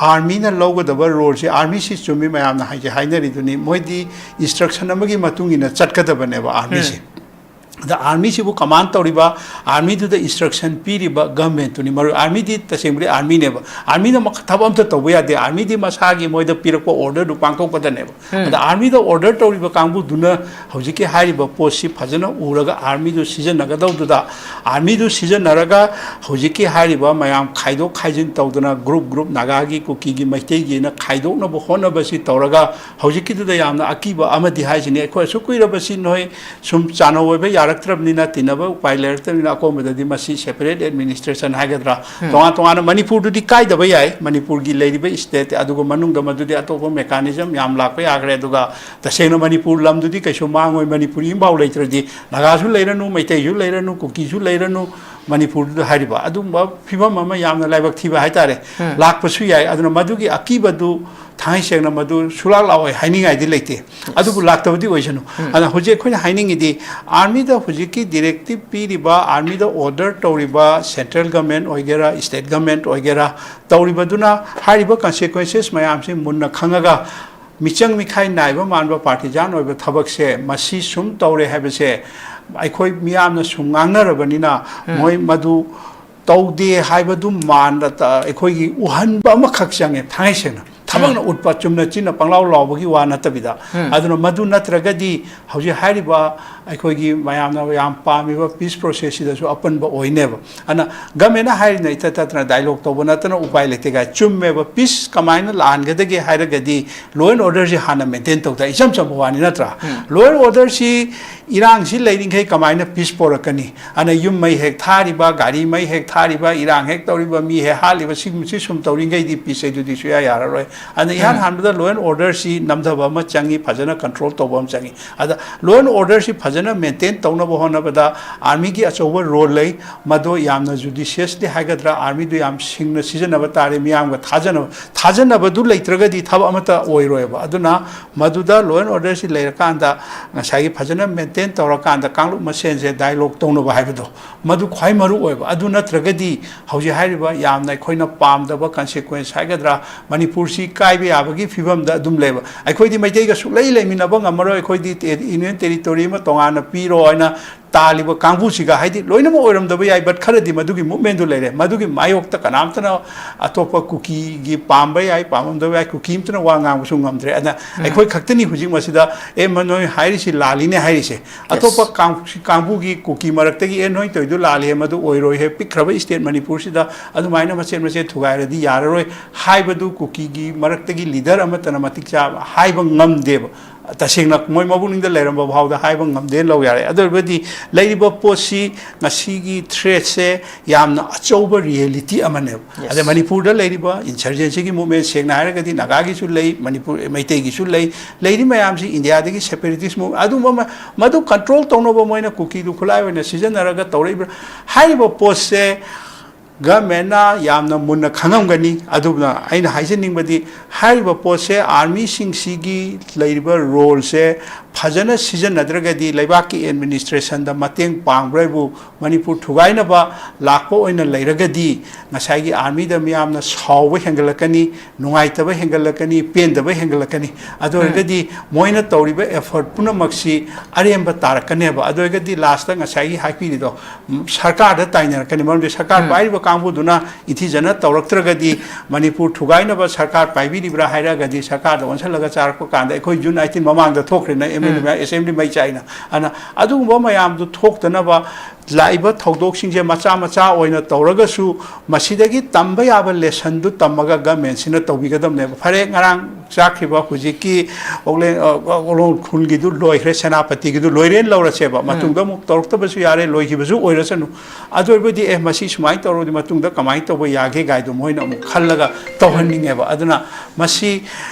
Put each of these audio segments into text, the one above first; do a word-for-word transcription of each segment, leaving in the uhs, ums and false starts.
ꯑꯥꯔꯃꯤꯅ ꯂꯧꯒꯗꯕ ꯔꯣꯜꯁꯦ, ꯑꯥꯔꯃꯤꯁꯤ ꯆꯨꯝꯃꯤ, ꯃꯌꯥꯝꯅ ꯍꯥꯏꯁꯦ ꯍꯥꯏꯅꯔꯤꯗꯨꯅꯤ, ꯃꯣꯏꯗꯤ ꯏꯟꯁꯇ꯭ꯔꯛꯁꯟ ꯑꯃꯒꯤ ꯃꯇꯨꯡ ꯏꯟꯅ ꯆꯠꯀꯗꯕꯅꯦꯕ ꯑꯥꯔꯃꯤꯁꯦ꯫ ꯑꯗ ꯑꯥꯔꯃꯤꯁꯤꯕꯨ ꯀꯃꯥꯟ ꯇꯧꯔꯤꯕ, ꯑꯥꯔꯃꯤꯗꯨꯗ ꯏꯟꯁꯇ꯭ꯔꯛꯁꯟ ꯄꯤꯔꯤꯕ ꯒꯚꯔꯟꯃꯦꯟꯠꯇꯨꯅꯤ ꯃꯔꯨ꯫ ꯑꯥꯔꯃꯤꯗꯤ ꯇꯁꯦꯡꯕꯗꯤ ꯑꯥꯔꯃꯤꯅꯦꯕ, ꯑꯥꯔꯃꯤꯅ ꯃꯈ- ꯊꯕꯛ ꯑꯝꯇ ꯇꯧꯕ ꯌꯥꯗꯦ, ꯑꯥꯔꯃꯤꯗꯤ ꯃꯁꯥꯒꯤ ꯃꯣꯏꯗ ꯄꯤꯔꯛꯄ ꯑꯣꯔꯗꯔꯗꯨ ꯄꯥꯡꯊꯣꯛꯀꯗꯅꯦꯕ꯫ ꯑꯗ ꯑꯥꯔꯃꯤꯗ ꯑꯣꯔꯗꯔ ꯇꯧꯔꯤꯕ ꯀꯥꯡꯕꯨꯗꯨꯅ ꯍꯧꯖꯤꯛꯀꯤ ꯍꯥꯏꯔꯤꯕ ꯄꯣꯠꯁꯤ ꯐꯖꯅ ꯎꯔꯒ ꯑꯥꯔꯃꯤꯗꯨ ꯁꯤꯖꯤꯟꯅꯒꯗꯧꯗꯨꯗ, ꯑꯥꯔꯃꯤꯗꯨ ꯁꯤꯖꯤꯟꯅꯔꯒ ꯍꯧꯖꯤꯛꯀꯤ ꯍꯥꯏꯔꯤꯕ ꯃꯌꯥꯝ ꯈꯥꯏꯗꯣꯛ ꯈꯥꯏꯖꯤꯟ ꯇꯧꯗꯅ, ꯒ꯭ꯔꯨꯞ ꯒ꯭ꯔꯨꯞ, ꯅꯥꯒꯥꯒꯤ, ꯀꯨꯀꯤꯒꯤ, ꯃꯩꯇꯩꯒꯤꯅ ꯈꯥꯏꯗꯣꯛꯅꯕ ꯍꯣꯠꯅꯕꯁꯤ ꯇꯧꯔꯒ, ꯍꯧꯖꯤꯛꯀꯤꯗꯨꯗ ꯌꯥꯝꯅ ꯑꯀꯤꯕ ꯑꯃꯗꯤ ꯍꯥꯏꯁꯤꯅꯤ, ꯑꯩꯈꯣꯏ ꯑꯁꯨꯛ ꯀꯨꯏꯔꯕꯁꯤ ꯅꯣꯏ ꯁꯨꯝ ꯆꯥꯅꯧ ꯑꯣꯏꯕ ꯌꯥꯔꯛꯇ꯭ꯔꯕꯅꯤꯅ, ꯇꯤꯟꯅꯕ ꯎꯄꯥꯏ ꯂꯩꯔꯛꯇꯕꯅꯤꯅ, ꯑꯀꯣꯟꯕꯗꯗꯤ ꯃꯁꯤ ꯁꯦꯄꯔꯦꯠ ꯑꯦꯗꯃꯤꯅꯤꯁꯇ꯭ꯔꯦꯁꯟ ꯍꯥꯏꯒꯗ꯭ꯔꯥ, ꯇꯣꯉꯥꯟ ꯇꯣꯉꯥꯟꯅ, ꯃꯅꯤꯄꯨꯔꯗꯨꯗꯤ ꯀꯥꯏꯗꯕ ꯌꯥꯏ, ꯃꯅꯤꯄꯨꯔꯒꯤ ꯂꯩꯔꯤꯕ ꯁ꯭ꯇꯦꯠ, ꯑꯗꯨꯒ ꯃꯅꯨꯡꯗ ꯃꯗꯨꯗꯤ ꯑꯇꯣꯞꯄ ꯃꯦꯀꯥꯅꯤꯖꯝ ꯌꯥꯝ ꯂꯥꯛꯄ ꯌꯥꯈ꯭ꯔꯦ꯫ ꯑꯗꯨꯒ ꯇꯁꯦꯡꯅ ꯃꯅꯤꯄꯨꯔ ꯂꯝꯗꯨꯗꯤ ꯀꯩꯁꯨ ꯃꯥꯡꯉꯣꯏ, ꯃꯅꯤꯄꯨꯔꯤ ꯑꯃꯐꯥꯎ ꯂꯩꯇ꯭ꯔꯗꯤ, ꯅꯥꯒꯥꯁꯨ ꯂꯩꯔꯅꯨ, ꯃꯩꯇꯩꯁꯨ ꯂꯩꯔꯅꯨ, ꯀꯨꯀꯤꯁꯨ ꯂꯩꯔꯅꯨ, ꯃꯅꯤꯄꯨꯔꯗꯨꯗ ꯍꯥꯏꯔꯤꯕ ꯑꯗꯨꯒꯨꯝꯕ ꯐꯤꯕꯝ ꯑꯃ ꯌꯥꯝꯅ ꯂꯥꯏꯕꯛ ꯊꯤꯕ ꯍꯥꯏꯇꯥꯔꯦ, ꯂꯥꯛꯄꯁꯨ ꯌꯥꯏ꯫ ꯑꯗꯨꯅ ꯃꯗꯨꯒꯤ ꯑꯀꯤꯕꯗꯨ ꯊꯥꯡꯉꯩ ꯁꯦꯡꯅ ꯃꯗꯨ ꯁꯨꯂꯥꯛ ꯂꯥꯛꯑꯣꯏ ꯍꯥꯏꯅꯤꯡꯉꯥꯏꯗꯤ ꯂꯩꯇꯦ, ꯑꯗꯨꯕꯨ ꯂꯥꯛꯇꯕꯗꯤ ꯑꯣꯏꯁꯅꯨ꯫ ꯑꯗꯨꯅ ꯍꯧꯖꯤꯛ ꯑꯩꯈꯣꯏꯅ ꯍꯥꯏꯅꯤꯡꯉꯤꯗꯤ, ꯑꯥꯔꯃꯤꯗ ꯍꯧꯖꯤꯛꯀꯤ ꯗꯤꯔꯦꯛꯇꯤꯞ ꯄꯤꯔꯤꯕ, ꯑꯥꯔꯃꯤꯗ ꯑꯣꯔꯗꯔ ꯇꯧꯔꯤꯕ ꯁꯦꯟꯇ꯭ꯔꯦꯜ ꯒꯚꯔꯟꯃꯦꯟꯠ ꯑꯣꯏꯒꯦꯔꯥ, ꯁ꯭ꯇꯦꯠ ꯒꯚꯔꯟꯃꯦꯟꯠ ꯑꯣꯏꯒꯦꯔꯥ, ꯇꯧꯔꯤꯕꯗꯨꯅ ꯍꯥꯏꯔꯤꯕ ꯀꯟꯁꯤꯀ꯭ꯋꯦꯟꯁꯦꯁ ꯃꯌꯥꯝꯁꯤ ꯃꯨꯟꯅ ꯈꯪꯉꯒ, ꯃꯤꯆꯪ ꯃꯤꯈꯥꯏ ꯅꯥꯏꯕ ꯃꯥꯟꯕ ꯄꯥꯔꯇꯤꯖꯥꯟ ꯑꯣꯏꯕ ꯊꯕꯛꯁꯦ ꯃꯁꯤ ꯁꯨꯝ ꯇꯧꯔꯦ ꯍꯥꯏꯕꯁꯦ ꯑꯩꯈꯣꯏ ꯃꯤꯌꯥꯝꯅ ꯁꯨꯝ ꯉꯥꯡꯅꯔꯕꯅꯤꯅ, ꯃꯣꯏ ꯃꯗꯨ ꯇꯧꯗꯦ ꯍꯥꯏꯕꯗꯨ ꯃꯥꯟꯗ ꯇ-, ꯑꯩꯈꯣꯏꯒꯤ ꯎꯍꯟꯕ ꯑꯃꯈꯛ ꯆꯪꯉꯦ, ꯊꯥꯡꯉꯩ ꯁꯦꯡꯅ꯫ ꯊꯕꯛꯅ ꯎꯠꯄ, ꯆꯨꯝꯅ ꯆꯤꯟꯅ ꯄꯪꯂꯥꯎ ꯂꯥꯎꯕꯒꯤ ꯋꯥ ꯅꯠꯇꯕꯤꯗ꯫ ꯑꯗꯨꯅ ꯃꯗꯨ ꯅꯠꯇ꯭ꯔꯒꯗꯤ ꯍꯧꯖꯤꯛ ꯍꯥꯏꯔꯤꯕ ꯑꯩꯈꯣꯏꯒꯤ ꯃꯌꯥꯝꯅ ꯌꯥꯝ ꯄꯥꯝꯃꯤꯕ ꯄꯤꯁ ꯄ꯭ꯔꯣꯁꯦꯁꯁꯤꯗꯁꯨ ꯑꯄꯟꯕ ꯑꯣꯏꯅꯦꯕ꯫ ꯑꯗꯨꯅ ꯒꯃꯦꯟꯅ ꯍꯥꯏꯔꯤꯅ ꯏꯇꯠ ꯇꯠꯇꯅ ꯗꯥꯏꯂꯣꯛ ꯇꯧꯕ ꯅꯠꯇꯅ ꯎꯄꯥꯏ ꯂꯩꯇꯦ ꯀꯥꯏ꯫ ꯆꯨꯝꯃꯦꯕ, ꯄꯤꯁ ꯀꯃꯥꯏꯅ ꯂꯥꯛꯍꯟꯒꯗꯒꯦ ꯍꯥꯏꯔꯒꯗꯤ ꯂꯣ ꯑꯦꯟ ꯑꯣꯔꯗꯔꯁꯤ ꯍꯥꯟꯅ ꯃꯦꯟꯇꯦꯟ ꯇꯧꯗ, ꯏꯆꯝ ꯆꯝꯕ ꯋꯥꯅꯤ ꯅꯠꯇ꯭ꯔꯥ? ꯂꯣ ꯑꯦꯟ ꯑꯣꯔꯗꯔꯁꯤ, ꯏꯔꯥꯡꯁꯤ ꯂꯩꯔꯤꯈꯩ ꯀꯃꯥꯏꯅ ꯄꯤꯁ ꯄꯣꯔꯛꯀꯅꯤ? ꯑꯗꯨꯅ ꯌꯨꯝ ꯃꯩ ꯍꯦꯛ ꯊꯥꯔꯤꯕ, ꯒꯥꯔꯤ ꯃꯩ ꯍꯦꯛ ꯊꯥꯔꯤꯕ, ꯏꯔꯥꯡ ꯍꯦꯛ ꯇꯧꯔꯤꯕ, ꯃꯤ ꯍꯦꯛ ꯍꯥꯠꯂꯤꯕ, ꯁꯤꯒꯨꯝꯕꯁꯤ ꯁꯨꯝ ꯇꯧꯔꯤꯈꯩꯗꯤ ꯄꯤꯁ ꯑꯗꯨꯗꯤ ꯁꯨꯌꯥ ꯌꯥꯔꯔꯣꯏ꯫ ꯑꯗꯨꯅ ꯏꯍꯥꯟ ꯍꯥꯟꯕꯗ law and order ꯁꯤ ꯅꯝꯊꯕ ꯑꯃ ꯆꯪꯉꯤ, ꯐꯖꯅ control ꯇꯧꯕ ꯑꯃ ꯆꯪꯉꯤ꯫ ꯑꯗ law and order ꯁꯤ ꯐꯖꯅ maintain ꯇꯧꯅꯕ ꯍꯣꯠꯅꯕꯗ army ꯒꯤ ꯑꯆꯧꯕ role ꯂꯩ꯫ ꯃꯗꯣ ꯌꯥꯝꯅ judiciously ꯍꯥꯏꯒꯗ꯭ꯔꯥ, army ꯗꯨ ꯌꯥꯝ ꯁꯤꯡꯅ ꯁꯤꯖꯤꯟꯅꯕ ꯇꯥꯔꯦ꯫ ꯃꯤꯌꯥꯝꯒ ꯊꯥꯖꯅꯕ, ꯊꯥꯖꯅꯕꯗꯨ ꯂꯩꯇ꯭ꯔꯒꯗꯤ ꯊꯕꯛ ꯑꯃꯠꯇ ꯑꯣꯏꯔꯣꯏꯕ꯫ ꯑꯗꯨꯅ ꯃꯗꯨꯗ law and order ꯁꯤ ꯂꯩꯔꯀꯥꯟꯗ ꯉꯁꯥꯏꯒꯤ ꯐꯖꯅ maintain ꯇꯧꯔꯀꯥꯟꯗ ꯀꯥꯡꯂꯨꯞ ꯃꯁꯦꯟꯁꯦ dialogue ꯇꯧꯅꯕ ꯍꯥꯏꯕꯗꯣ, ꯃꯗꯨ ꯈ꯭ꯋꯥꯏ ꯃꯔꯨ ꯑꯣꯏꯕ꯫ ꯑꯗꯨ ꯅꯠꯇ꯭ꯔꯒꯗꯤ ꯍꯧꯖꯤꯛ ꯍꯥꯏꯔꯤꯕ ꯌꯥꯝꯅ ꯑꯩꯈꯣꯏꯅ ꯄꯥꯝꯗꯕ consequence ꯍꯥꯏꯒꯗ꯭ꯔꯥ, ꯃꯅꯤꯄꯨꯔꯁꯤ ꯀꯥꯏꯕ ꯌꯥꯕꯒꯤ ꯐꯤꯕꯝꯗ ꯑꯗꯨꯝ ꯂꯩꯕ꯫ ꯑꯩꯈꯣꯏꯗꯤ ꯃꯩꯇꯩꯒ ꯁꯨꯛꯂꯩ ꯂꯩꯃꯤꯟꯅꯕ ꯉꯝꯃꯔꯣꯏ, ꯑꯩꯈꯣꯏꯗꯤ ꯇꯦ-, Union Territory ꯑꯃ ꯇꯣꯉꯥꯟꯅ ꯄꯤꯔꯣ ꯍꯥꯏꯅ ꯇꯥꯜꯂꯤꯕ ꯀꯥꯡꯕꯨꯁꯤꯒ, ꯍꯥꯏꯗꯤ ꯂꯣꯏꯅꯃꯛ ꯑꯣꯏꯔꯝꯗꯕ ꯌꯥꯏ, but ꯈꯔꯗꯤ ꯃꯗꯨꯒꯤ movement ꯇꯨ ꯂꯩꯔꯦ꯫ ꯃꯗꯨꯒꯤ ꯃꯥꯌꯣꯛꯇ ꯀꯅꯥꯝꯇꯅ, ꯑꯇꯣꯞꯄ ꯀꯨꯀꯤꯒꯤ ꯄꯥꯝꯕ ꯌꯥꯏ, ꯄꯥꯝꯃꯝꯗꯕ ꯌꯥꯏ, ꯀꯨꯀꯤ ꯑꯝꯇꯅ ꯋꯥ ꯉꯥꯡꯕꯁꯨ ꯉꯝꯗ꯭ꯔꯦ꯫ ꯑꯗꯨꯅ ꯑꯩꯈꯣꯏ ꯈꯛꯇꯅꯤ ꯍꯧꯖꯤꯛ ꯃꯁꯤꯗ, "ꯑꯦ, ꯃ-, ꯅꯣꯏ ꯍꯥꯏꯔꯤꯁꯤ ꯂꯥꯜꯂꯤꯅꯦ" ꯍꯥꯏꯔꯤꯁꯦ꯫ ꯑꯇꯣꯞꯄ ꯀꯥꯡ-, ꯀꯥꯡꯕꯨꯒꯤ ꯀꯨꯀꯤ ꯃꯔꯛꯇꯒꯤ, "ꯑꯦ, ꯅꯣꯏ ꯇꯧꯔꯤꯗꯨ ꯂꯥꯜꯂꯤ, ꯃꯗꯨ ꯑꯣꯏꯔꯣꯏ ꯍꯦ, ꯄꯤꯛꯈ꯭ꯔꯕ state ꯃꯅꯤꯄꯨꯔꯁꯤꯗ ꯑꯗꯨꯃꯥꯏꯅ ꯃꯆꯦꯠ ꯃꯆꯦꯠ ꯊꯨꯒꯥꯏꯔꯗꯤ ꯌꯥꯔꯔꯣꯏ" ꯍꯥꯏꯕꯗꯨ ꯀꯨꯀꯤꯒꯤ ꯃꯔꯛꯇꯒꯤ leader ꯑꯃꯠꯇꯅ ꯃꯇꯤꯛ ꯆꯥꯕ ꯍꯥꯏꯕ ꯉꯝꯗꯦꯕ꯫ ꯇꯁꯦꯡꯅ ꯃꯣꯏ ꯃꯕꯨꯛꯅꯤꯡꯗ ꯂꯩꯔꯝꯕ ꯐꯥꯎꯗ ꯍꯥꯏꯕ ꯉꯝꯗꯦꯅ ꯂꯧ ꯌꯥꯔꯦ꯫ ꯑꯗꯨ ꯑꯣꯏꯔꯕꯗꯤ ꯂꯩꯔꯤꯕ ꯄꯣꯠꯁꯤ, ꯉꯁꯤꯒꯤ threat ꯁꯦ ꯌꯥꯝꯅ ꯑꯆꯧꯕ reality ꯑꯃꯅꯦꯕ꯫ ꯑꯗ ꯃꯅꯤꯄꯨꯔꯗ ꯂꯩꯔꯤꯕ insurgency ꯒꯤ movement, ꯁꯦꯡꯅ ꯍꯥꯏꯔꯒꯗꯤ ꯅꯥꯒꯥꯒꯤꯁꯨ ꯂꯩ, ꯃꯅꯤꯄꯨꯔ ꯃꯩꯇꯩꯒꯤꯁꯨ ꯂꯩ, ꯂꯩꯔꯤ ꯃꯌꯥꯝꯁꯤ ꯏꯟꯗꯤꯌꯥꯗꯒꯤ separatist movement, ꯑꯗꯨꯝꯕ ꯑꯃ, ꯃꯗꯨ control ꯇꯧꯅꯕ ꯃꯣꯏꯅ ꯀꯨꯀꯤꯗꯨ ꯈꯨꯠꯂꯥꯏ ꯑꯣꯏꯅ ꯁꯤꯖꯤꯟꯅꯔꯒ ꯇꯧꯔꯛꯏꯕ꯭ꯔꯥ? ꯍꯥꯏꯔꯤꯕ ꯄꯣꯠꯁꯦ government ꯅ ꯌꯥꯝꯅ ꯃꯨꯟꯅ ꯈꯪꯉꯝꯒꯅꯤ꯫ ꯑꯗꯨꯅ ꯑꯩꯅ ꯍꯥꯏꯖꯅꯤꯡꯕꯗꯤ, ꯍꯥꯏꯔꯤꯕ ꯄꯣꯠꯁꯦ army ꯁꯤꯡꯁꯤꯒꯤ ꯂꯩꯔꯤꯕ role ꯁꯦ ꯐꯖꯅ ꯁꯤꯖꯤꯟꯅꯗ꯭ꯔꯒꯗꯤ ꯂꯩꯕꯥꯛꯀꯤ administration ꯗ ꯃꯇꯦꯡ ꯄꯥꯡꯕ꯭ꯔꯥ ꯍꯥꯏꯕꯨ, ꯃꯅꯤꯄꯨꯔ ꯊꯨꯒꯥꯏꯅꯕ ꯂꯥꯛꯄ ꯑꯣꯏꯅ ꯂꯩꯔꯒꯗꯤ ꯉꯁꯥꯏꯒꯤ army ꯗ ꯃꯤꯌꯥꯝꯅ ꯁꯥꯎꯕ ꯍꯦꯟꯒꯠꯂꯛꯀꯅꯤ, ꯅꯨꯡꯉꯥꯏꯇꯕ ꯍꯦꯟꯒꯠꯂꯛꯀꯅꯤ, ꯄꯦꯟꯗꯕ ꯍꯦꯟꯒꯠꯂꯛꯀꯅꯤ꯫ ꯑꯗꯨ ꯑꯣꯏꯔꯒꯗꯤ ꯃꯣꯏꯅ ꯇꯧꯔꯤꯕ effort ꯄꯨꯝꯅꯃꯛꯁꯤ ꯑꯔꯦꯝꯕ ꯇꯥꯔꯛꯀꯅꯦꯕ꯫ ꯑꯗꯨ ꯑꯣꯏꯔꯒꯗꯤ last ꯉꯁꯥꯏꯒꯤ ꯍꯥꯏꯕꯤꯔꯤꯗꯣ, ꯎꯝ, ꯁꯔꯀꯥꯔꯗ ꯇꯥꯏꯅꯔꯛꯀꯅꯤ꯫ ꯃꯔꯝꯗꯤ ꯁꯔꯀꯥꯔ ꯄꯥꯏꯔꯤꯕ ꯀꯥꯡꯕꯨꯗꯨꯅ ꯏꯊꯤꯖꯅ ꯇꯧꯔꯛꯇ꯭ꯔꯒꯗꯤ ꯃꯅꯤꯄꯨꯔ ꯊꯨꯒꯥꯏꯅꯕ ꯁꯔꯀꯥꯔ ꯄꯥꯏꯕꯤꯔꯤꯕ꯭ꯔꯥ ꯍꯥꯏꯔꯛꯑꯒꯗꯤ ꯁꯔꯀꯥꯔꯗ ꯑꯣꯟꯁꯤꯜꯂꯒ ꯆꯥꯔꯛꯄ ꯀꯥꯟꯗ ꯑꯩꯈꯣꯏ June eighteen ꯃꯃꯥꯡꯗ ꯊꯣꯛꯈ꯭ꯔꯦꯅ, ꯑꯦꯝ ꯑꯦꯁꯦꯝꯕ꯭ꯂꯤ ꯃꯩ ꯆꯥꯛꯏꯅ꯫ ꯑꯗꯨꯅ ꯑꯗꯨꯒꯨꯝꯕ ꯃꯌꯥꯝꯗꯨ ꯊꯣꯛꯇꯅꯕ ꯂꯥꯛꯏꯕ ꯊꯧꯗꯣꯛꯁꯤꯡꯁꯦ ꯃꯆꯥ ꯃꯆꯥ ꯑꯣꯏꯅ ꯇꯧꯔꯒꯁꯨ, ꯃꯁꯤꯗꯒꯤ ꯇꯝꯕ ꯌꯥꯕ ꯂꯦꯁꯟꯗꯨ ꯇꯝꯃꯒ ꯒꯃꯦꯟꯁꯤꯅ ꯇꯧꯕꯤꯒꯗꯕꯅꯦꯕ꯫ ꯐꯔꯦ, ꯉꯔꯥꯡ ꯆꯥꯛꯈꯤꯕ ꯍꯧꯖꯤꯛꯀꯤ ꯑꯣꯛꯂꯦꯟ-, ꯑ, ꯑꯣꯛꯂꯣꯡ ꯈꯨꯜꯒꯤꯗꯨ ꯂꯣꯏꯈ꯭ꯔꯦ, ꯁꯦꯅꯥꯄꯇꯤꯒꯤꯗꯨ ꯂꯣꯏꯔꯦꯅ ꯂꯧꯔꯁꯦꯕ꯫ ꯃꯇꯨꯡꯗ ꯑꯃꯨꯛ ꯇꯧꯔꯛꯇꯕꯁꯨ ꯌꯥꯔꯦ, ꯂꯣꯏꯈꯤꯕꯁꯨ ꯑꯣꯏꯔꯁꯅꯨ꯫ ꯑꯗꯨ ꯑꯣꯏꯔꯕꯗꯤ, ꯑꯦ, ꯃꯁꯤ ꯁꯨꯃꯥꯏꯅ ꯇꯧꯔꯗꯤ ꯃꯇꯨꯡꯗ ꯀꯃꯥꯏꯅ ꯇꯧꯕ ꯌꯥꯒꯦ ꯀꯥꯏꯗꯣ ꯃꯣꯏꯅ ꯑꯃꯨꯛ ꯈꯜꯂꯒ ꯇꯧꯍꯟꯅꯤꯡꯉꯦꯕ꯫ ꯑꯗꯨꯅ ꯃꯁꯤ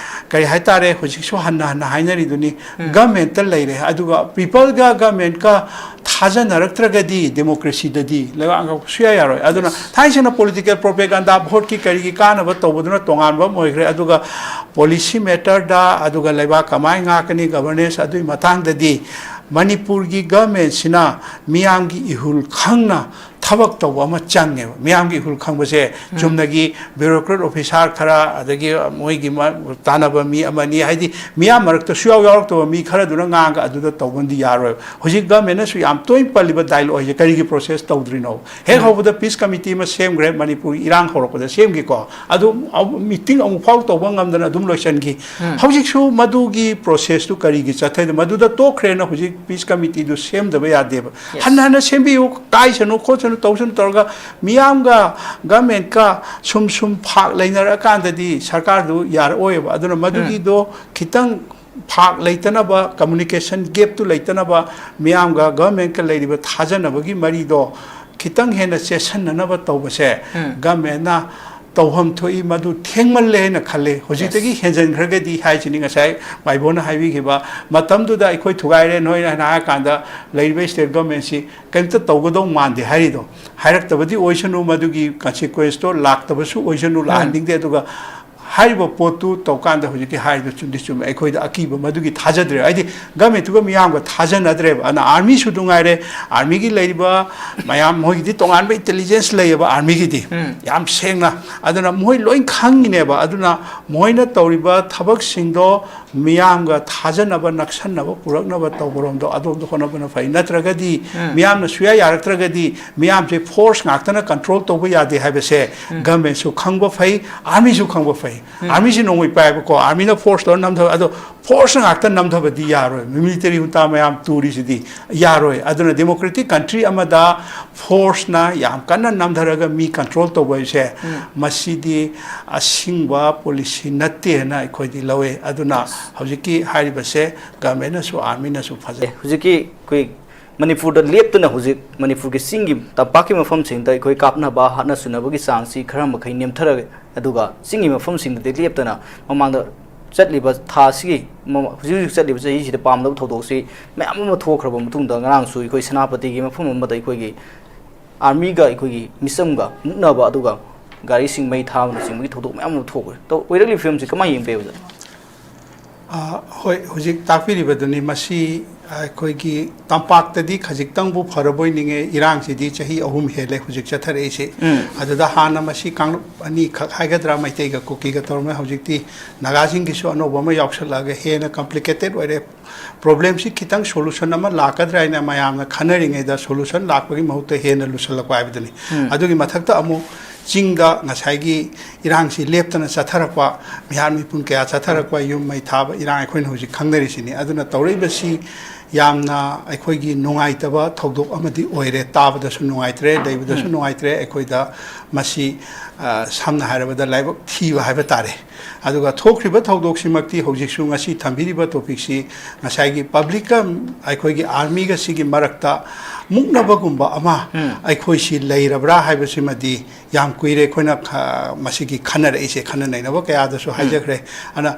ꯀꯔꯤ ꯍꯥꯏꯇꯥꯔꯦ, ꯍꯧꯖꯤꯛꯁꯨ ꯍꯟꯅ ꯍꯟꯅ ꯍꯥꯏꯅꯔꯤꯗꯨꯅꯤ, ꯒꯃꯦꯟꯇ ꯂꯩꯔꯦ, ꯑꯗꯨꯒ ꯄꯤꯄꯜꯒ ꯒꯃꯦꯟꯀ ꯊꯥꯖꯅꯔꯛꯇ꯭ꯔꯒꯗꯤ ꯗꯦꯃꯣꯀ꯭ꯔꯦꯁꯤꯗꯗꯤ ꯂꯩꯕꯥꯛ ꯑꯃꯈꯛ ꯁꯨꯌꯥ ꯌꯥꯔꯣꯏ꯫ ꯑꯗꯨꯅ ꯊꯥꯏꯅ ꯁꯦꯡꯅ ꯄꯣꯂꯤꯇꯤꯀꯦꯜ ꯄ꯭ꯔꯣꯄꯦꯒꯥꯟꯗꯥ ꯚꯣꯠꯀꯤ ꯀꯔꯤꯒꯤ ꯀꯥꯟꯅꯕ ꯇꯧꯕꯗꯨꯅ ꯇꯣꯉꯥꯟꯕ ꯑꯃ ꯑꯣꯏꯈ꯭ꯔꯦ꯫ ꯑꯗꯨꯒ ꯄꯣꯂꯤꯁꯤ ꯃꯦꯇꯔꯗ, ꯑꯗꯨꯒ ꯂꯩꯕꯥꯛ ꯀꯃꯥꯏꯅ ꯉꯥꯛꯀꯅꯤ, ꯒꯚꯔꯅꯦꯟꯁ, ꯑꯗꯨꯒꯤ ꯃꯇꯥꯡꯗꯗꯤ ꯃꯅꯤꯄꯨꯔꯒꯤ ꯒꯃꯦꯟꯁꯤꯅ ꯃꯤꯌꯥꯝꯒꯤ ꯏꯍꯨꯜ ꯈꯪꯅ ꯊꯕꯛ ꯇꯧꯕ ꯑꯃ ꯆꯪꯉꯦꯕ꯫ ꯃꯤꯌꯥꯝꯒꯤ ꯏꯍꯨꯜ ꯈꯪꯕꯁꯦ ꯆꯨꯝꯅꯒꯤ ꯕ꯭ꯌꯨꯔꯣꯀ꯭ꯔꯦꯠ ꯑꯣꯐꯤꯁꯥꯔ ꯈꯔ, ꯑꯗꯒꯤ ꯃꯣꯏꯒꯤ ꯃ-, ꯇꯥꯟꯅꯕ ꯃꯤ ꯑꯃꯅꯤ, ꯍꯥꯏꯗꯤ ꯃꯤꯌꯥꯝ ꯃꯔꯛꯇ ꯁꯨꯌꯥꯎ ꯌꯥꯎꯔꯛꯇꯕ ꯃꯤ ꯈꯔꯗꯨꯅ ꯉꯥꯡꯉꯒ ꯑꯗꯨꯗ ꯇꯧꯕꯅꯗꯤ ꯌꯥꯔꯣꯏꯕ꯫ ꯍꯧꯖꯤꯛ ꯒꯃꯦꯟꯅꯁꯨ ꯌꯥꯝ ꯇꯣꯏꯅ ꯄꯜꯂꯤꯕ ꯗꯥꯏꯂꯣꯛ ꯍꯥꯏꯁꯦ ꯀꯔꯤꯒꯤ ꯄ꯭ꯔꯣꯁꯦꯁ ꯇꯧꯗ꯭ꯔꯤꯅꯣ? ꯍꯦꯛ ꯍꯧꯕꯗ ꯄꯤꯁ ꯀꯃꯤꯇꯤ ꯑꯃ ꯁꯦꯝꯈ꯭ꯔꯦ, ꯃꯅꯤꯄꯨꯔꯒꯤ ꯏꯔꯥꯡ ꯍꯧꯔꯛꯄꯗ ꯁꯦꯝꯈꯤꯀꯣ꯫ ꯑꯗꯨ ꯃꯤꯇꯤꯡ ꯑꯃꯨꯛ ꯐꯥꯎ ꯇꯧꯕ ꯉꯝꯗꯅ ꯑꯗꯨꯝ ꯂꯣꯏꯁꯤꯟꯈꯤ꯫ ꯍꯧꯖꯤꯛꯁꯨ ꯃꯗꯨꯒꯤ ꯄ꯭ꯔꯣꯁꯦꯁꯇꯨ ꯀꯔꯤꯒꯤ ꯆꯠꯊꯩꯅꯣ? ꯃꯗꯨꯗ ꯇꯣꯛꯈ꯭ꯔꯦꯅ ꯍꯧꯖꯤꯛ ꯄꯤꯁ ꯀꯃꯤꯇꯤꯗꯨ ꯁꯦꯝꯗꯕ ꯌꯥꯗꯦꯕ꯫ ꯍꯟꯅ ꯍꯟꯅ ꯁꯦꯝꯕꯤꯌꯨ, ꯀꯥꯏꯁꯅꯨ ꯈꯣꯠꯁꯅꯨ, ꯇꯧꯁꯅꯨ ꯇꯧꯔꯒ ꯃꯤꯌꯥꯝꯒ ꯒꯃꯦꯟꯀ ꯁꯨꯝ ꯁꯨꯝ ꯐꯥꯛ ꯂꯩꯅꯔꯛꯑꯀꯥꯟꯗꯗꯤ ꯁꯔꯀꯥꯔꯗꯨ ꯌꯥꯔꯛꯑꯣꯏꯕ꯫ ꯑꯗꯨꯅ ꯃꯗꯨꯒꯤꯗꯣ ꯈꯤꯇꯪ ꯐꯥꯛ ꯂꯩꯇꯅꯕ, ꯀꯝꯃꯨꯅꯤꯀꯦꯁꯟ ꯒꯦꯞꯇꯨ ꯂꯩꯇꯅꯕ, ꯃꯤꯌꯥꯝꯒ ꯒꯚꯔꯟꯃꯦꯟꯠꯀ ꯂꯩꯔꯤꯕ ꯊꯥꯖꯅꯕꯒꯤ ꯃꯔꯤꯗꯣ ꯈꯤꯇꯪ ꯍꯦꯟꯅ ꯆꯦꯠꯁꯟꯅꯅꯕ ꯇꯧꯕꯁꯦ ꯎꯝ꯫ ꯒꯚꯔꯟꯃꯦꯟꯠꯅ ꯇꯧꯐꯝ ꯊꯣꯛꯏ꯫ ꯃꯗꯨ ꯊꯦꯡꯃꯜꯂꯦ ꯍꯥꯏꯅ ꯈꯜꯂꯦ꯫ ꯍꯧꯖꯤꯛꯇꯒꯤ ꯌꯦꯁ꯫ ꯍꯦꯟꯖꯤꯟꯈ꯭ꯔꯒꯗꯤ ꯍꯥꯏꯁꯤꯅꯤ ꯉꯁꯥꯏ ꯃꯥꯏꯕꯣꯅ ꯍꯥꯏꯕꯤꯈꯤꯕ, ꯃꯇꯝꯗꯨꯗ ꯑꯩꯈꯣꯏ ꯊꯨꯒꯥꯏꯔꯦ ꯅꯣꯏꯅ ꯍꯥꯏꯅ ꯍꯥꯏꯔꯀꯥꯟꯗ ꯂꯩꯔꯤꯕ ꯁ꯭ꯇꯦꯠ ꯒꯚꯔꯟꯃꯦꯟꯠꯁꯤ ꯀꯔꯤꯝꯇ ꯇꯧꯒꯗꯧ ꯃꯥꯟꯗꯦ ꯍꯥꯏꯔꯤꯗꯣ꯫ ꯍꯥꯏꯔꯛꯇꯕꯗꯤ ꯑꯣꯏꯁꯅꯨ, ꯃꯗꯨꯒꯤ ꯀꯟꯁꯤꯀ꯭ꯋꯦꯟꯁꯇꯣ ꯂꯥꯛꯇꯕꯁꯨ ꯑꯣꯏꯁꯅꯨ, ꯎꯝ꯫ ꯂꯥꯛꯍꯟꯅꯤꯡꯗꯦ꯫ ꯑꯗꯨꯒ ꯍꯥꯏꯔꯤꯕ ꯄꯣꯠꯇꯨ ꯇꯧꯀꯥꯟꯗ ꯍꯧꯖꯤꯛꯀꯤ ꯍꯥꯏꯔꯤꯗꯨ ꯆꯨꯝꯗꯤ ꯆꯨꯝꯃꯦ꯫ ꯑꯩꯈꯣꯏꯗ ꯑꯀꯤꯕ ꯃꯗꯨꯒꯤ ꯊꯥꯖꯗ꯭ꯔꯦ꯫ ꯍꯥꯏꯗꯤ ꯒꯚꯔꯟꯃꯦꯟꯠꯇꯨꯒ ꯃꯤꯌꯥꯝꯒ ꯊꯥꯖꯅꯗ꯭ꯔꯦꯕ꯫ ꯑꯗꯨꯅ ꯑꯥꯔꯃꯤꯁꯨ ꯑꯗꯨ ꯉꯥꯏꯔꯦ, ꯑꯥꯔꯃꯤꯒꯤ ꯂꯩꯔꯤꯕ ꯃꯌꯥꯝ, ꯃꯣꯏꯒꯤꯗꯤ ꯇꯣꯉꯥꯟꯕ ꯏꯟꯇꯦꯂꯤꯖꯦꯟꯁ ꯂꯩꯌꯦꯕ ꯑꯥꯔꯃꯤꯒꯤꯗꯤ, ꯎꯝ꯫ ꯌꯥꯝ ꯁꯦꯡꯅ꯫ ꯑꯗꯨꯅ ꯃꯣꯏ ꯂꯣꯏ ꯈꯪꯉꯤꯅꯦꯕ꯫ ꯑꯗꯨꯅ ꯃꯣꯏꯅ ꯇꯧꯔꯤꯕ ꯊꯕꯛꯁꯤꯡꯗꯣ ꯃꯤꯌꯥꯝꯒ ꯊꯥꯖꯅꯕ, ꯅꯛꯁꯟꯅꯕ ꯄꯨꯔꯛꯅꯕ ꯇꯧꯕꯔꯣꯝꯗꯣ ꯑꯗꯣꯝꯗ ꯍꯣꯠꯅꯕꯅ ꯐꯩ꯫ ꯅꯠꯇ꯭ꯔꯒꯗꯤ ꯎꯝ꯫ ꯃꯤꯌꯥꯝꯅ ꯁꯨꯌꯥ ꯌꯥꯔꯛꯇ꯭ꯔꯒꯗꯤ ꯃꯤꯌꯥꯝꯁꯦ ꯐꯣꯔꯁ ꯉꯥꯛꯇꯅ ꯀꯟꯇ꯭ꯔꯣꯜ ꯇꯧꯕ ꯌꯥꯗꯦ ꯍꯥꯏꯕꯁꯦ ꯎꯝ꯫ ꯒꯚꯔꯟꯃꯦꯟꯠꯁꯨ ꯈꯪꯕ ꯐꯩ, ꯑꯥꯔꯃꯤꯁꯨ ꯈꯪꯕ ꯐꯩ꯫ ꯎꯝ꯫ ꯑꯥꯔꯃꯤꯁꯤ ꯅꯣꯡꯃꯩ ꯄꯥꯏꯕꯀꯣ, ꯑꯥꯔꯃꯤꯅ ꯐꯣꯔꯁ ꯇꯧꯔ ꯅꯝꯊꯕ, ꯑꯗꯣ ꯐꯣꯔꯁ ꯉꯥꯛꯇ ꯅꯝꯊꯕꯗꯤ ꯌꯥꯔꯣꯏ꯫ ꯃꯤꯂꯤꯇꯔꯤ ꯍꯨꯟꯇꯥ ꯃꯌꯥꯝ ꯇꯨꯔꯤꯁꯤꯗꯤ ꯌꯥꯔꯣꯏ꯫ ꯑꯗꯨꯅ ꯗꯦꯃꯣꯀ꯭ꯔꯦꯇꯤꯛ ꯀꯟꯇ꯭ꯔꯤ ꯑꯃꯗ ꯐꯣꯔꯁꯅ ꯌꯥꯝ ꯀꯟꯅ ꯅꯝꯊꯔꯒ ꯃꯤ ꯀꯟꯇ꯭ꯔꯣꯜ ꯇꯧꯕ ꯍꯥꯏꯁꯦ, ꯎꯝ꯫ ꯃꯁꯤꯗꯤ ꯑꯁꯤꯡꯕ ꯄꯣꯂꯤꯁꯤ ꯅꯠꯇꯦꯅ ꯑꯩꯈꯣꯏꯗꯤ ꯂꯧꯋꯦ꯫ ꯑꯗꯨꯅ ꯍꯧꯖꯤꯛꯀꯤ ꯍꯥꯏꯔꯤꯕꯁꯦ ꯒꯚꯔꯟꯃꯦꯟꯅꯁꯨ, ꯑꯥꯔꯃꯤꯅꯁꯨ ꯐꯖꯅ ꯍꯧꯖꯤꯛꯀꯤ ꯑꯩꯈꯣꯏ ꯃꯅꯤꯄꯨꯔꯗ ꯂꯦꯞꯇꯨꯅ ꯍꯧꯖꯤꯛ ꯃꯅꯤꯄꯨꯔꯒꯤ ꯆꯤꯡꯒꯤ ꯇꯝꯄꯥꯛꯀꯤ ꯃꯐꯝꯁꯤꯡꯗ ꯑꯩꯈꯣꯏ ꯀꯥꯞꯅꯕ, ꯍꯥꯠꯅ ꯁꯨꯅꯕꯒꯤ ꯆꯥꯡꯁꯤ ꯈꯔ ꯃꯈꯩ ꯅꯦꯝꯊꯔꯒꯦ꯫ ꯑꯗꯨꯒ ꯆꯤꯡꯒꯤ ꯃꯐꯝꯁꯤꯡꯗꯗꯤ ꯂꯦꯞꯇꯅ ꯃꯃꯥꯡꯗ ꯆꯠꯂꯤꯕ ꯊꯥ ꯑꯁꯤꯒꯤ ꯃꯃ-, ꯍꯧꯖꯤꯛ ꯍꯧꯖꯤꯛ ꯆꯠꯂꯤꯕ ꯆꯍꯤꯁꯤꯗ ꯄꯥꯝꯗꯕ ꯊꯧꯗꯣꯛꯁꯤ ꯃꯌꯥꯝ ꯑꯃ ꯊꯣꯛꯈ꯭ꯔꯕ ꯃꯇꯨꯡꯗ, ꯉꯔꯥꯡꯁꯨ ꯑꯩꯈꯣꯏ ꯁꯦꯅꯥꯄꯇꯤꯒꯤ ꯃꯐꯝ ꯑꯃꯗ ꯑꯩꯈꯣꯏꯒꯤ ꯑꯥꯔꯃꯤꯒ ꯑꯩꯈꯣꯏꯒꯤ ꯃꯤꯆꯝꯒ ꯃꯨꯛꯅꯕ, ꯑꯗꯨꯒ ꯒꯥꯔꯤꯁꯤꯡ ꯃꯩ ꯊꯥꯕꯅꯆꯤꯡꯕꯒꯤ ꯊꯧꯗꯣꯛ ꯃꯌꯥꯝ ꯑꯃ ꯊꯣꯛꯈ꯭ꯔꯦ꯫ ꯇꯧ-, ꯑꯣꯏꯔꯛꯂꯤꯕ ꯐꯤꯕꯝꯁꯤ ꯀꯃꯥꯏꯅ ꯌꯦꯡꯕꯤꯕꯗ? ꯑ, ꯍꯣꯏ, ꯍꯧꯖꯤꯛ ꯇꯥꯛꯄꯤꯔꯤꯕꯗꯨꯅꯤ꯫ ꯃꯁꯤ ꯑꯩꯈꯣꯏꯒꯤ ꯇꯝꯄꯥꯛꯇꯗꯤ ꯈꯖꯤꯛꯇꯪꯕꯨ ꯐꯔꯕꯣꯏ ꯅꯤꯡꯉꯦ꯫ ꯏꯔꯥꯡꯁꯤꯗꯤ ꯆꯍꯤ ꯑꯍꯨꯝ ꯍꯦꯜꯂꯦ ꯍꯧꯖꯤꯛ ꯆꯠꯊꯔꯛꯏꯁꯤ꯫ ꯎꯝ꯫ ꯑꯗꯨꯗ ꯍꯥꯟꯅ ꯃꯁꯤ ꯀꯥꯡꯂꯨꯞ ꯑꯅꯤꯈꯛ ꯍꯥꯏꯒꯗ꯭ꯔꯥ, ꯃꯩꯇꯩꯒ ꯀꯨꯀꯤꯒ ꯇꯧꯔꯝꯃꯦ꯫ ꯍꯧꯖꯤꯛꯇꯤ ꯅꯥꯒꯥꯁꯤꯡꯒꯤꯁꯨ ꯑꯅꯧꯕ ꯑꯃ ꯌꯥꯎꯁꯜꯂꯛꯑꯒ ꯍꯦꯟꯅ ꯀꯝꯄ꯭ꯂꯤꯀꯦꯇꯦꯠ ꯑꯣꯏꯔꯦ꯫ ꯄ꯭ꯔꯣꯕ꯭ꯂꯦꯝꯁꯤ ꯈꯤꯇꯪ ꯁꯣꯂꯨꯁꯟ ꯑꯃ ꯂꯥꯛꯀꯗ꯭ꯔꯥ ꯍꯥꯏꯅ ꯃꯌꯥꯝꯅ ꯈꯟꯅꯔꯤꯉꯩꯗ, ꯁꯣꯂꯨꯁꯟ ꯂꯥꯛꯄꯒꯤ ꯃꯍꯨꯠꯇ ꯍꯦꯟꯅ ꯂꯨꯁꯜꯂꯛꯄ ꯍꯥꯏꯕꯗꯨꯅꯤ꯫ ꯎꯝ꯫ ꯑꯗꯨꯒꯤ ꯃꯊꯛꯇ ꯑꯃꯨꯛ ꯆꯤꯡꯗ ꯉꯁꯥꯏꯒꯤ ꯏꯔꯥꯡꯁꯤ ꯂꯦꯞꯇꯅ ꯆꯠꯊꯔꯛꯄ, ꯃꯤꯍꯥꯠ ꯃꯤꯄꯨꯟ ꯀꯌꯥ ꯆꯠꯊꯔꯛꯄ, ꯌꯨꯝ ꯃꯩ ꯊꯥꯕ ꯏꯔꯥꯡ ꯑꯩꯈꯣꯏꯅ ꯍꯧꯖꯤꯛ ꯈꯪꯅꯔꯤꯁꯤꯅꯤ꯫ ꯑꯗꯨꯅ ꯇꯧꯔꯛꯏꯕꯁꯤ ꯌꯥꯝꯅ ꯑꯩꯈꯣꯏꯒꯤ ꯅꯨꯡꯉꯥꯏꯇꯕ ꯊꯧꯗꯣꯛ ꯑꯃꯗꯤ ꯑꯣꯏꯔꯦ꯫ ꯇꯥꯕꯗꯁꯨ ꯅꯨꯡꯉꯥꯏꯇ꯭ꯔꯦ, ꯂꯩꯕꯗꯁꯨ ꯎꯝ꯫ ꯅꯨꯡꯉꯥꯏꯇ꯭ꯔꯦ꯫ ꯑꯩꯈꯣꯏꯗ ꯃꯁꯤ, ꯑ, ꯁꯝꯅ ꯍꯥꯏꯔꯕꯗ ꯂꯥꯏꯕꯛ ꯊꯤꯕ ꯍꯥꯏꯕ ꯇꯥꯔꯦ꯫ ꯑꯗꯨꯒ ꯊꯣꯛꯈ꯭ꯔꯤꯕ ꯊꯧꯗꯣꯛꯁꯤꯃꯛꯇꯤ ꯍꯧꯖꯤꯛꯁꯨ ꯉꯁꯤ ꯊꯝꯕꯤꯔꯤꯕ ꯇꯣꯄꯤꯛꯁꯤ ꯉꯁꯥꯏꯒꯤ ꯄꯕ꯭ꯂꯤꯛꯀ ꯑꯩꯈꯣꯏꯒꯤ ꯑꯥꯔꯃꯤꯒ ꯁꯤꯒꯤ ꯃꯔꯛꯇ ꯃꯨꯛꯅꯕꯒꯨꯝꯕ ꯑꯃ ꯎꯝ꯫ ꯑꯩꯈꯣꯏꯁꯤ ꯂꯩꯔꯕ꯭ꯔꯥ ꯍꯥꯏꯕꯁꯤꯃꯗꯤ ꯌꯥꯝ ꯀꯨꯏꯔꯦ ꯑꯩꯈꯣꯏꯅ ꯈ-, ꯃꯁꯤꯒꯤ ꯈꯟꯅꯔꯛꯏꯁꯦ꯫ ꯈꯟꯅ ꯅꯩꯅꯕ ꯀꯌꯥꯗꯁꯨ ꯎꯝ꯫ ꯍꯥꯏꯖꯈ꯭ꯔꯦ꯫ ꯑꯗꯨꯅ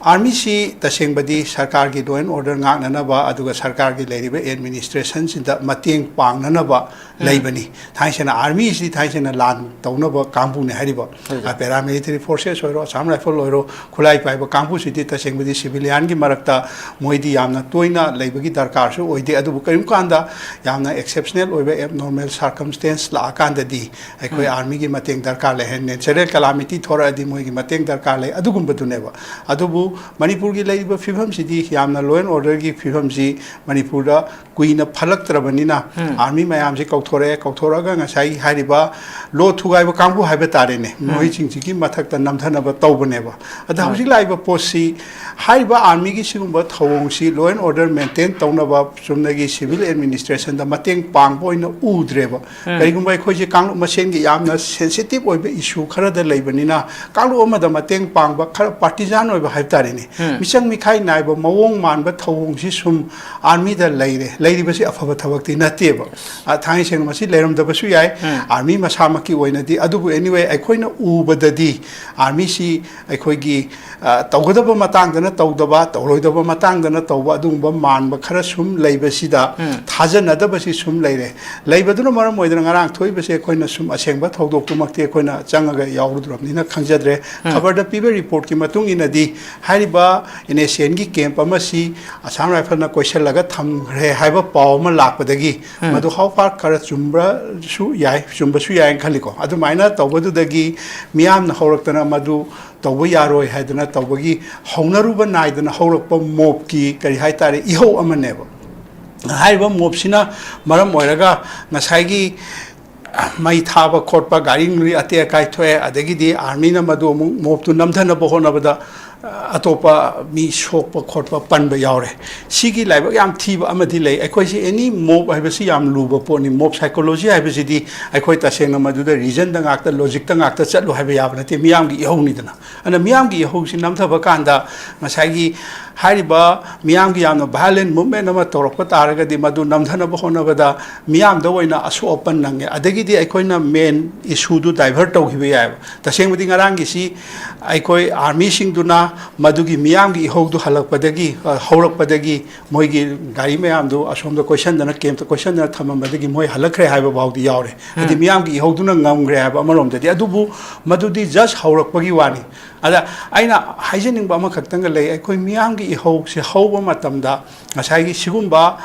ꯑꯥꯔꯃꯤꯁꯤ ꯇꯁꯦꯡꯕꯗꯤ ꯁꯔꯀꯥꯔꯒꯤ law and order ꯉꯥꯛꯅꯅꯕ, ꯑꯗꯨꯒ ꯁꯔꯀꯥꯔꯒꯤ ꯂꯩꯔꯤꯕ ꯑꯦꯗꯃꯤꯅꯤꯁꯇ꯭ꯔꯦꯁꯟꯁꯤꯗ ꯃꯇꯦꯡ ꯄꯥꯡꯅꯅꯕ ꯎꯝ꯫ ꯂꯩꯕꯅꯤ꯫ ꯊꯥꯏꯅ ꯁꯦꯡꯅ ꯑꯥꯔꯃꯤꯁꯤ ꯊꯥꯏꯅ ꯁꯦꯡꯅ ꯂꯥꯟ ꯇꯧꯅꯕ ꯀꯥꯡꯕꯨꯅꯤ ꯍꯥꯏꯔꯤꯕ꯫ ꯍꯣꯏ꯫ ꯑ, ꯄꯦꯔꯥꯃꯤꯂꯤꯇꯔꯤ ꯐꯣꯔꯁꯦꯁ ꯑꯣꯏꯔꯣ, ꯑꯁꯥꯝ ꯔꯥꯏꯐꯜ ꯑꯣꯏꯔꯣ, ꯈꯨꯠꯂꯥꯏ ꯄꯥꯏꯕ ꯀꯥꯡꯕꯨꯁꯤꯗꯤ ꯇꯁꯦꯡꯕꯗꯤ ꯁꯤꯚꯤꯂꯤꯌꯥꯟꯒꯤ ꯃꯔꯛꯇ ꯃꯣꯏꯗꯤ ꯌꯥꯝꯅ ꯇꯣꯏꯅ ꯂꯩꯕꯒꯤ ꯗꯔꯀꯥꯔꯁꯨ ꯑꯣꯏꯗꯦ꯫ ꯑꯗꯨꯕꯨ ꯀꯔꯤꯒꯨꯝꯕ ꯀꯥꯟꯗ ꯌꯥꯝꯅ exceptional ꯑꯣꯏꯕ, abnormal circumstance ꯂꯥꯛꯑꯀꯥꯟꯗꯗꯤ ꯑꯩꯈꯣꯏ ꯎꯝ꯫ ꯑꯥꯔꯃꯤꯒꯤ ꯃꯇꯦꯡ ꯗꯔꯀꯥꯔ ꯂꯩ꯫ ꯍꯥꯏ, natural calamity ꯊꯣꯔꯛꯑꯗꯤ ꯃꯣꯏꯒꯤ ꯃꯇꯦꯡ ꯗꯔꯀꯥꯔ ꯂꯩ, ꯑꯗꯨꯒꯨꯝꯕꯗꯨꯅꯦꯕ꯫ ꯑꯗꯨꯕꯨ ꯃꯅꯤꯄꯨꯔꯒꯤ ꯂꯩꯔꯤꯕ ꯐꯤꯕꯝꯁꯤꯗꯤ ꯌꯥꯝꯅ law and orderꯒꯤ ꯐꯤꯕꯝꯁꯤ ꯃꯅꯤꯄꯨꯔꯗ ꯀꯨꯏꯅ ꯐꯠꯂꯛꯇ꯭ꯔꯕꯅꯤꯅ, army ꯃꯌꯥꯝꯁꯤ ꯀꯧꯊꯣꯔꯛꯑꯦ꯫ ꯀꯧꯊꯣꯔꯛꯑꯒ ꯉꯁꯥꯏꯒꯤ ꯍꯥꯏꯔꯤꯕ law ꯊꯨꯒꯥꯏꯕ ꯀꯥꯡꯕꯨ ꯍꯥꯏꯕ ꯇꯥꯔꯦꯅꯦ, ꯃꯈꯣꯏꯁꯤꯡꯁꯤꯒꯤ ꯃꯊꯛꯇ ꯅꯝꯊꯅꯕ ꯇꯧꯕꯅꯦꯕ꯫ ꯑꯗ ꯍꯧꯖꯤꯛ ꯂꯥꯛꯏꯕ ꯄꯣꯠꯁꯤ, ꯍꯥꯏꯔꯤꯕ armyꯒꯤ ꯁꯤꯒꯨꯝꯕ ꯊꯧꯑꯣꯡꯁꯤ law and order maintain ꯇꯧꯅꯕ ꯆꯨꯝꯅꯒꯤ civil administrationꯗ ꯃꯇꯦꯡ ꯄꯥꯡꯕ ꯑꯣꯏꯅ ꯎꯗ꯭ꯔꯦꯕ꯫ ꯀꯔꯤꯒꯨꯝꯕ ꯑꯩꯈꯣꯏꯁꯦ ꯀꯥꯡꯂꯨꯞ ꯃꯁꯦꯟꯒꯤ ꯌꯥꯝꯅ sensitive ꯑꯣꯏꯕ issue ꯈꯔꯗ ꯂꯩꯕꯅꯤꯅ, ꯀꯥꯡꯂꯨꯞ ꯑꯃꯗ ꯃꯇꯦꯡ ꯄꯥꯡꯕ, ꯈꯔ partisan ꯑꯣꯏꯕ ꯍꯥꯏꯕ ꯇꯥꯔꯦꯅꯦ, ꯃꯤꯆꯪ ꯃꯤꯈꯥꯏ ꯅꯥꯏꯕ ꯃꯑꯣꯡ ꯃꯥꯟꯕ ꯊꯧꯑꯣꯡꯁꯤ ꯁꯨꯝ armyꯗ ꯂꯩꯔꯦ꯫ ꯂꯩꯔꯤꯕꯁꯤ ꯑꯐꯕ ꯊꯕꯛꯇꯤ ꯅꯠꯇꯦꯕ꯫ ꯑ, ꯊꯥꯡꯉꯩ ꯁꯦꯡꯅ ꯃꯁꯤ ꯂꯩꯔꯝꯗꯕꯁꯨ ꯌꯥꯏ꯫ Army ꯃꯁꯥꯃꯛꯀꯤ ꯑꯣꯏꯅꯗꯤ꯫ ꯑꯗꯨꯕꯨ anyway, ꯑꯩꯈꯣꯏꯅ ꯎꯕꯗꯗꯤ armyꯁꯤ ꯑꯩꯈꯣꯏꯒꯤ, ꯑ, ꯇꯧꯒꯗꯕ ꯃꯇꯥꯡꯗꯅ ꯇꯧꯗꯕ, ꯇꯧꯔꯣꯏꯗꯕ ꯃꯇꯥꯡꯗꯅ ꯇꯧꯕ, ꯑꯗꯨꯒꯨꯝꯕ ꯃꯥꯟꯕ ꯈꯔ ꯁꯨꯝ ꯂꯩꯕꯁꯤꯗ ꯊꯥꯖꯅꯗꯕꯁꯤ ꯁꯨꯝ ꯂꯩꯔꯦ꯫ ꯂꯩꯕꯗꯨꯅ ꯃꯔꯝ ꯑꯣꯏꯗꯅ ꯉꯔꯥꯡ ꯊꯣꯛꯏꯕꯁꯦ ꯑꯩꯈꯣꯏꯅ ꯁꯨꯝ ꯑꯁꯦꯡꯕ ꯊꯧꯗꯣꯛꯇꯨꯃꯛꯇꯤ ꯑꯩꯈꯣꯏꯅ ꯆꯪꯉꯒ ꯌꯥꯎꯔꯨꯗ꯭ꯔꯕꯅꯤꯅ ꯈꯪꯖꯗ꯭ꯔꯦ꯫ ꯈꯕꯔꯗ ꯄꯤꯕ reportꯀꯤ ꯃꯇꯨꯡ ꯏꯟꯅꯗꯤ ꯍꯥꯏꯔꯤꯕ NSCNꯒꯤ camp ꯑꯃꯁꯤ Assam Riflesꯅ ꯀꯣꯏꯁꯤꯜꯂꯒ ꯊꯝꯈ꯭ꯔꯦ ꯍꯥꯏꯕ ꯄꯥꯎ ꯑꯃ ꯂꯥꯛꯄꯗꯒꯤ, ꯃꯗꯨ how far ꯈꯔ ꯆꯨꯝꯕꯁꯨ ꯌꯥꯏ, ꯆꯨꯝꯕꯁꯨ ꯌꯥꯏꯅ ꯈꯜꯂꯤꯀꯣ꯫ ꯑꯗꯨꯃꯥꯏꯅ ꯇꯧꯕꯗꯨꯗꯒꯤ ꯃꯤꯌꯥꯝꯅ ꯍꯧꯔꯛꯇꯅ ꯃꯗꯨ ꯇꯧꯕ ꯌꯥꯔꯣꯏ ꯍꯥꯏꯗꯅ ꯇꯧꯕꯒꯤ ꯍꯧꯅꯔꯨꯕ ꯅꯥꯏꯗꯅ ꯍꯧꯔꯛꯄ mobꯀꯤ, ꯀꯔꯤ ꯍꯥꯏꯇꯥꯔꯦ, ꯏꯍꯧ ꯑꯃꯅꯦꯕ꯫ ꯍꯥꯏꯔꯤꯕ mobꯁꯤꯅ ꯃꯔꯝ ꯑꯣꯏꯔꯒ ꯉꯁꯥꯏꯒꯤ ꯃꯩ ꯊꯥꯕ ꯈꯣꯠꯄ, ꯒꯥꯔꯤ ꯅꯨꯡꯔꯤ ꯑꯇꯦꯛ ꯑꯀꯥꯏ ꯊꯣꯛꯑꯦ, ꯑꯗꯒꯤꯗꯤ armyꯅ ꯃꯗꯨ ꯑꯃꯨꯛ mobꯇꯨ ꯅꯝꯊꯅꯕ ꯍꯣꯠꯅꯕꯗ, ꯑ, ꯑꯇꯣꯞꯄ ꯃꯤ ꯁꯣꯛꯄ ꯈꯣꯠꯄ ꯄꯟꯕ ꯌꯥꯎꯔꯦ꯫ ꯁꯤꯒꯤ ꯂꯥꯏꯕꯛ ꯌꯥꯝ ꯊꯤꯕ ꯑꯃꯗꯤ ꯂꯩ꯫ ꯑꯩꯈꯣꯏꯁꯤ any mob ꯍꯥꯏꯕꯁꯤ ꯌꯥꯝ ꯂꯨꯕ ꯄꯣꯠꯅꯤ꯫ Mob psychology ꯍꯥꯏꯕꯁꯤꯗꯤ ꯑꯩꯈꯣꯏ ꯇꯁꯦꯡꯅ ꯃꯗꯨꯗ reasonꯗ ꯉꯥꯛꯇ, logicꯇ ꯉꯥꯛꯇ ꯆꯠꯂꯨ ꯍꯥꯏꯕ ꯌꯥꯕ ꯅꯠꯇꯦ, ꯃꯤꯌꯥꯝꯒꯤ ꯏꯍꯧꯅꯤꯗꯅ꯫ ꯑꯗꯨꯅ ꯃꯤꯌꯥꯝꯒꯤ ꯏꯍꯧꯁꯤ ꯅꯝꯊꯕ ꯀꯥꯟꯗ ꯉꯁꯥꯏꯒꯤ ꯍꯥꯏꯔꯤꯕ ꯃꯤꯌꯥꯝꯒꯤ ꯌꯥꯝꯅ violent movement ꯑꯃ ꯇꯧꯔꯛꯄ ꯇꯥꯔꯒꯗꯤ ꯃꯗꯨ ꯅꯝꯊꯅꯕ ꯍꯣꯠꯅꯕꯗ ꯃꯤꯌꯥꯝꯗ ꯑꯣꯏꯅ ꯑꯁꯣꯛ ꯑꯄꯟ ꯅꯪꯉꯦ꯫ ꯑꯗꯒꯤꯗꯤ ꯑꯩꯈꯣꯏꯅ main issueꯗꯨ divert ꯇꯧꯈꯤꯕ ꯌꯥꯏꯑꯕ꯫ ꯇꯁꯦꯡꯕꯗꯤ ꯉꯔꯥꯡꯒꯤꯁꯤ ꯑꯩꯈꯣꯏ armyꯁꯤꯡꯗꯨꯅ ꯃꯗꯨꯒꯤ ꯃꯤꯌꯥꯝꯒꯤ ꯏꯍꯧꯗꯨ ꯍꯜꯂꯛꯄꯗꯒꯤ, ꯑ, ꯍꯧꯔꯛꯄꯗꯒꯤ ꯃꯣꯏꯒꯤ ꯒꯥꯔꯤ ꯃꯌꯥꯝꯗꯨ ꯑꯁꯣꯝꯗ ꯀꯣꯏꯁꯟꯗꯅ, campꯇ ꯀꯣꯏꯁꯟꯗꯅ ꯊꯝꯃꯝꯕꯗꯒꯤ ꯃꯣꯏ ꯍꯜꯂꯛꯈ꯭ꯔꯦ ꯍꯥꯏꯕ ꯐꯥꯎꯗꯤ ꯌꯥꯎꯔꯦ꯫ ꯍꯥꯏꯗꯤ ꯃꯤꯌꯥꯝꯒꯤ ꯏꯍꯧꯗꯨꯅ ꯉꯝꯈ꯭ꯔꯦ ꯍꯥꯏꯕ ꯑꯃꯔꯣꯝꯗꯗꯤ꯫ ꯑꯗꯨꯕꯨ ꯃꯗꯨꯗꯤ just ꯍꯧꯔꯛꯄꯒꯤ ꯋꯥꯅꯤ꯫ ꯑꯗ ꯑꯩꯅ ꯍꯥꯏꯖꯅꯤꯡꯕ ꯑꯃꯈꯛꯇꯪꯒ ꯂꯩ, ꯑꯩꯈꯣꯏ ꯃꯤꯌꯥꯝꯒꯤ ꯏꯍꯧꯁꯦ ꯍꯧꯕ ꯃꯇꯝꯗ ꯉꯁꯥꯏꯒꯤ ꯁꯤꯒꯨꯝꯕ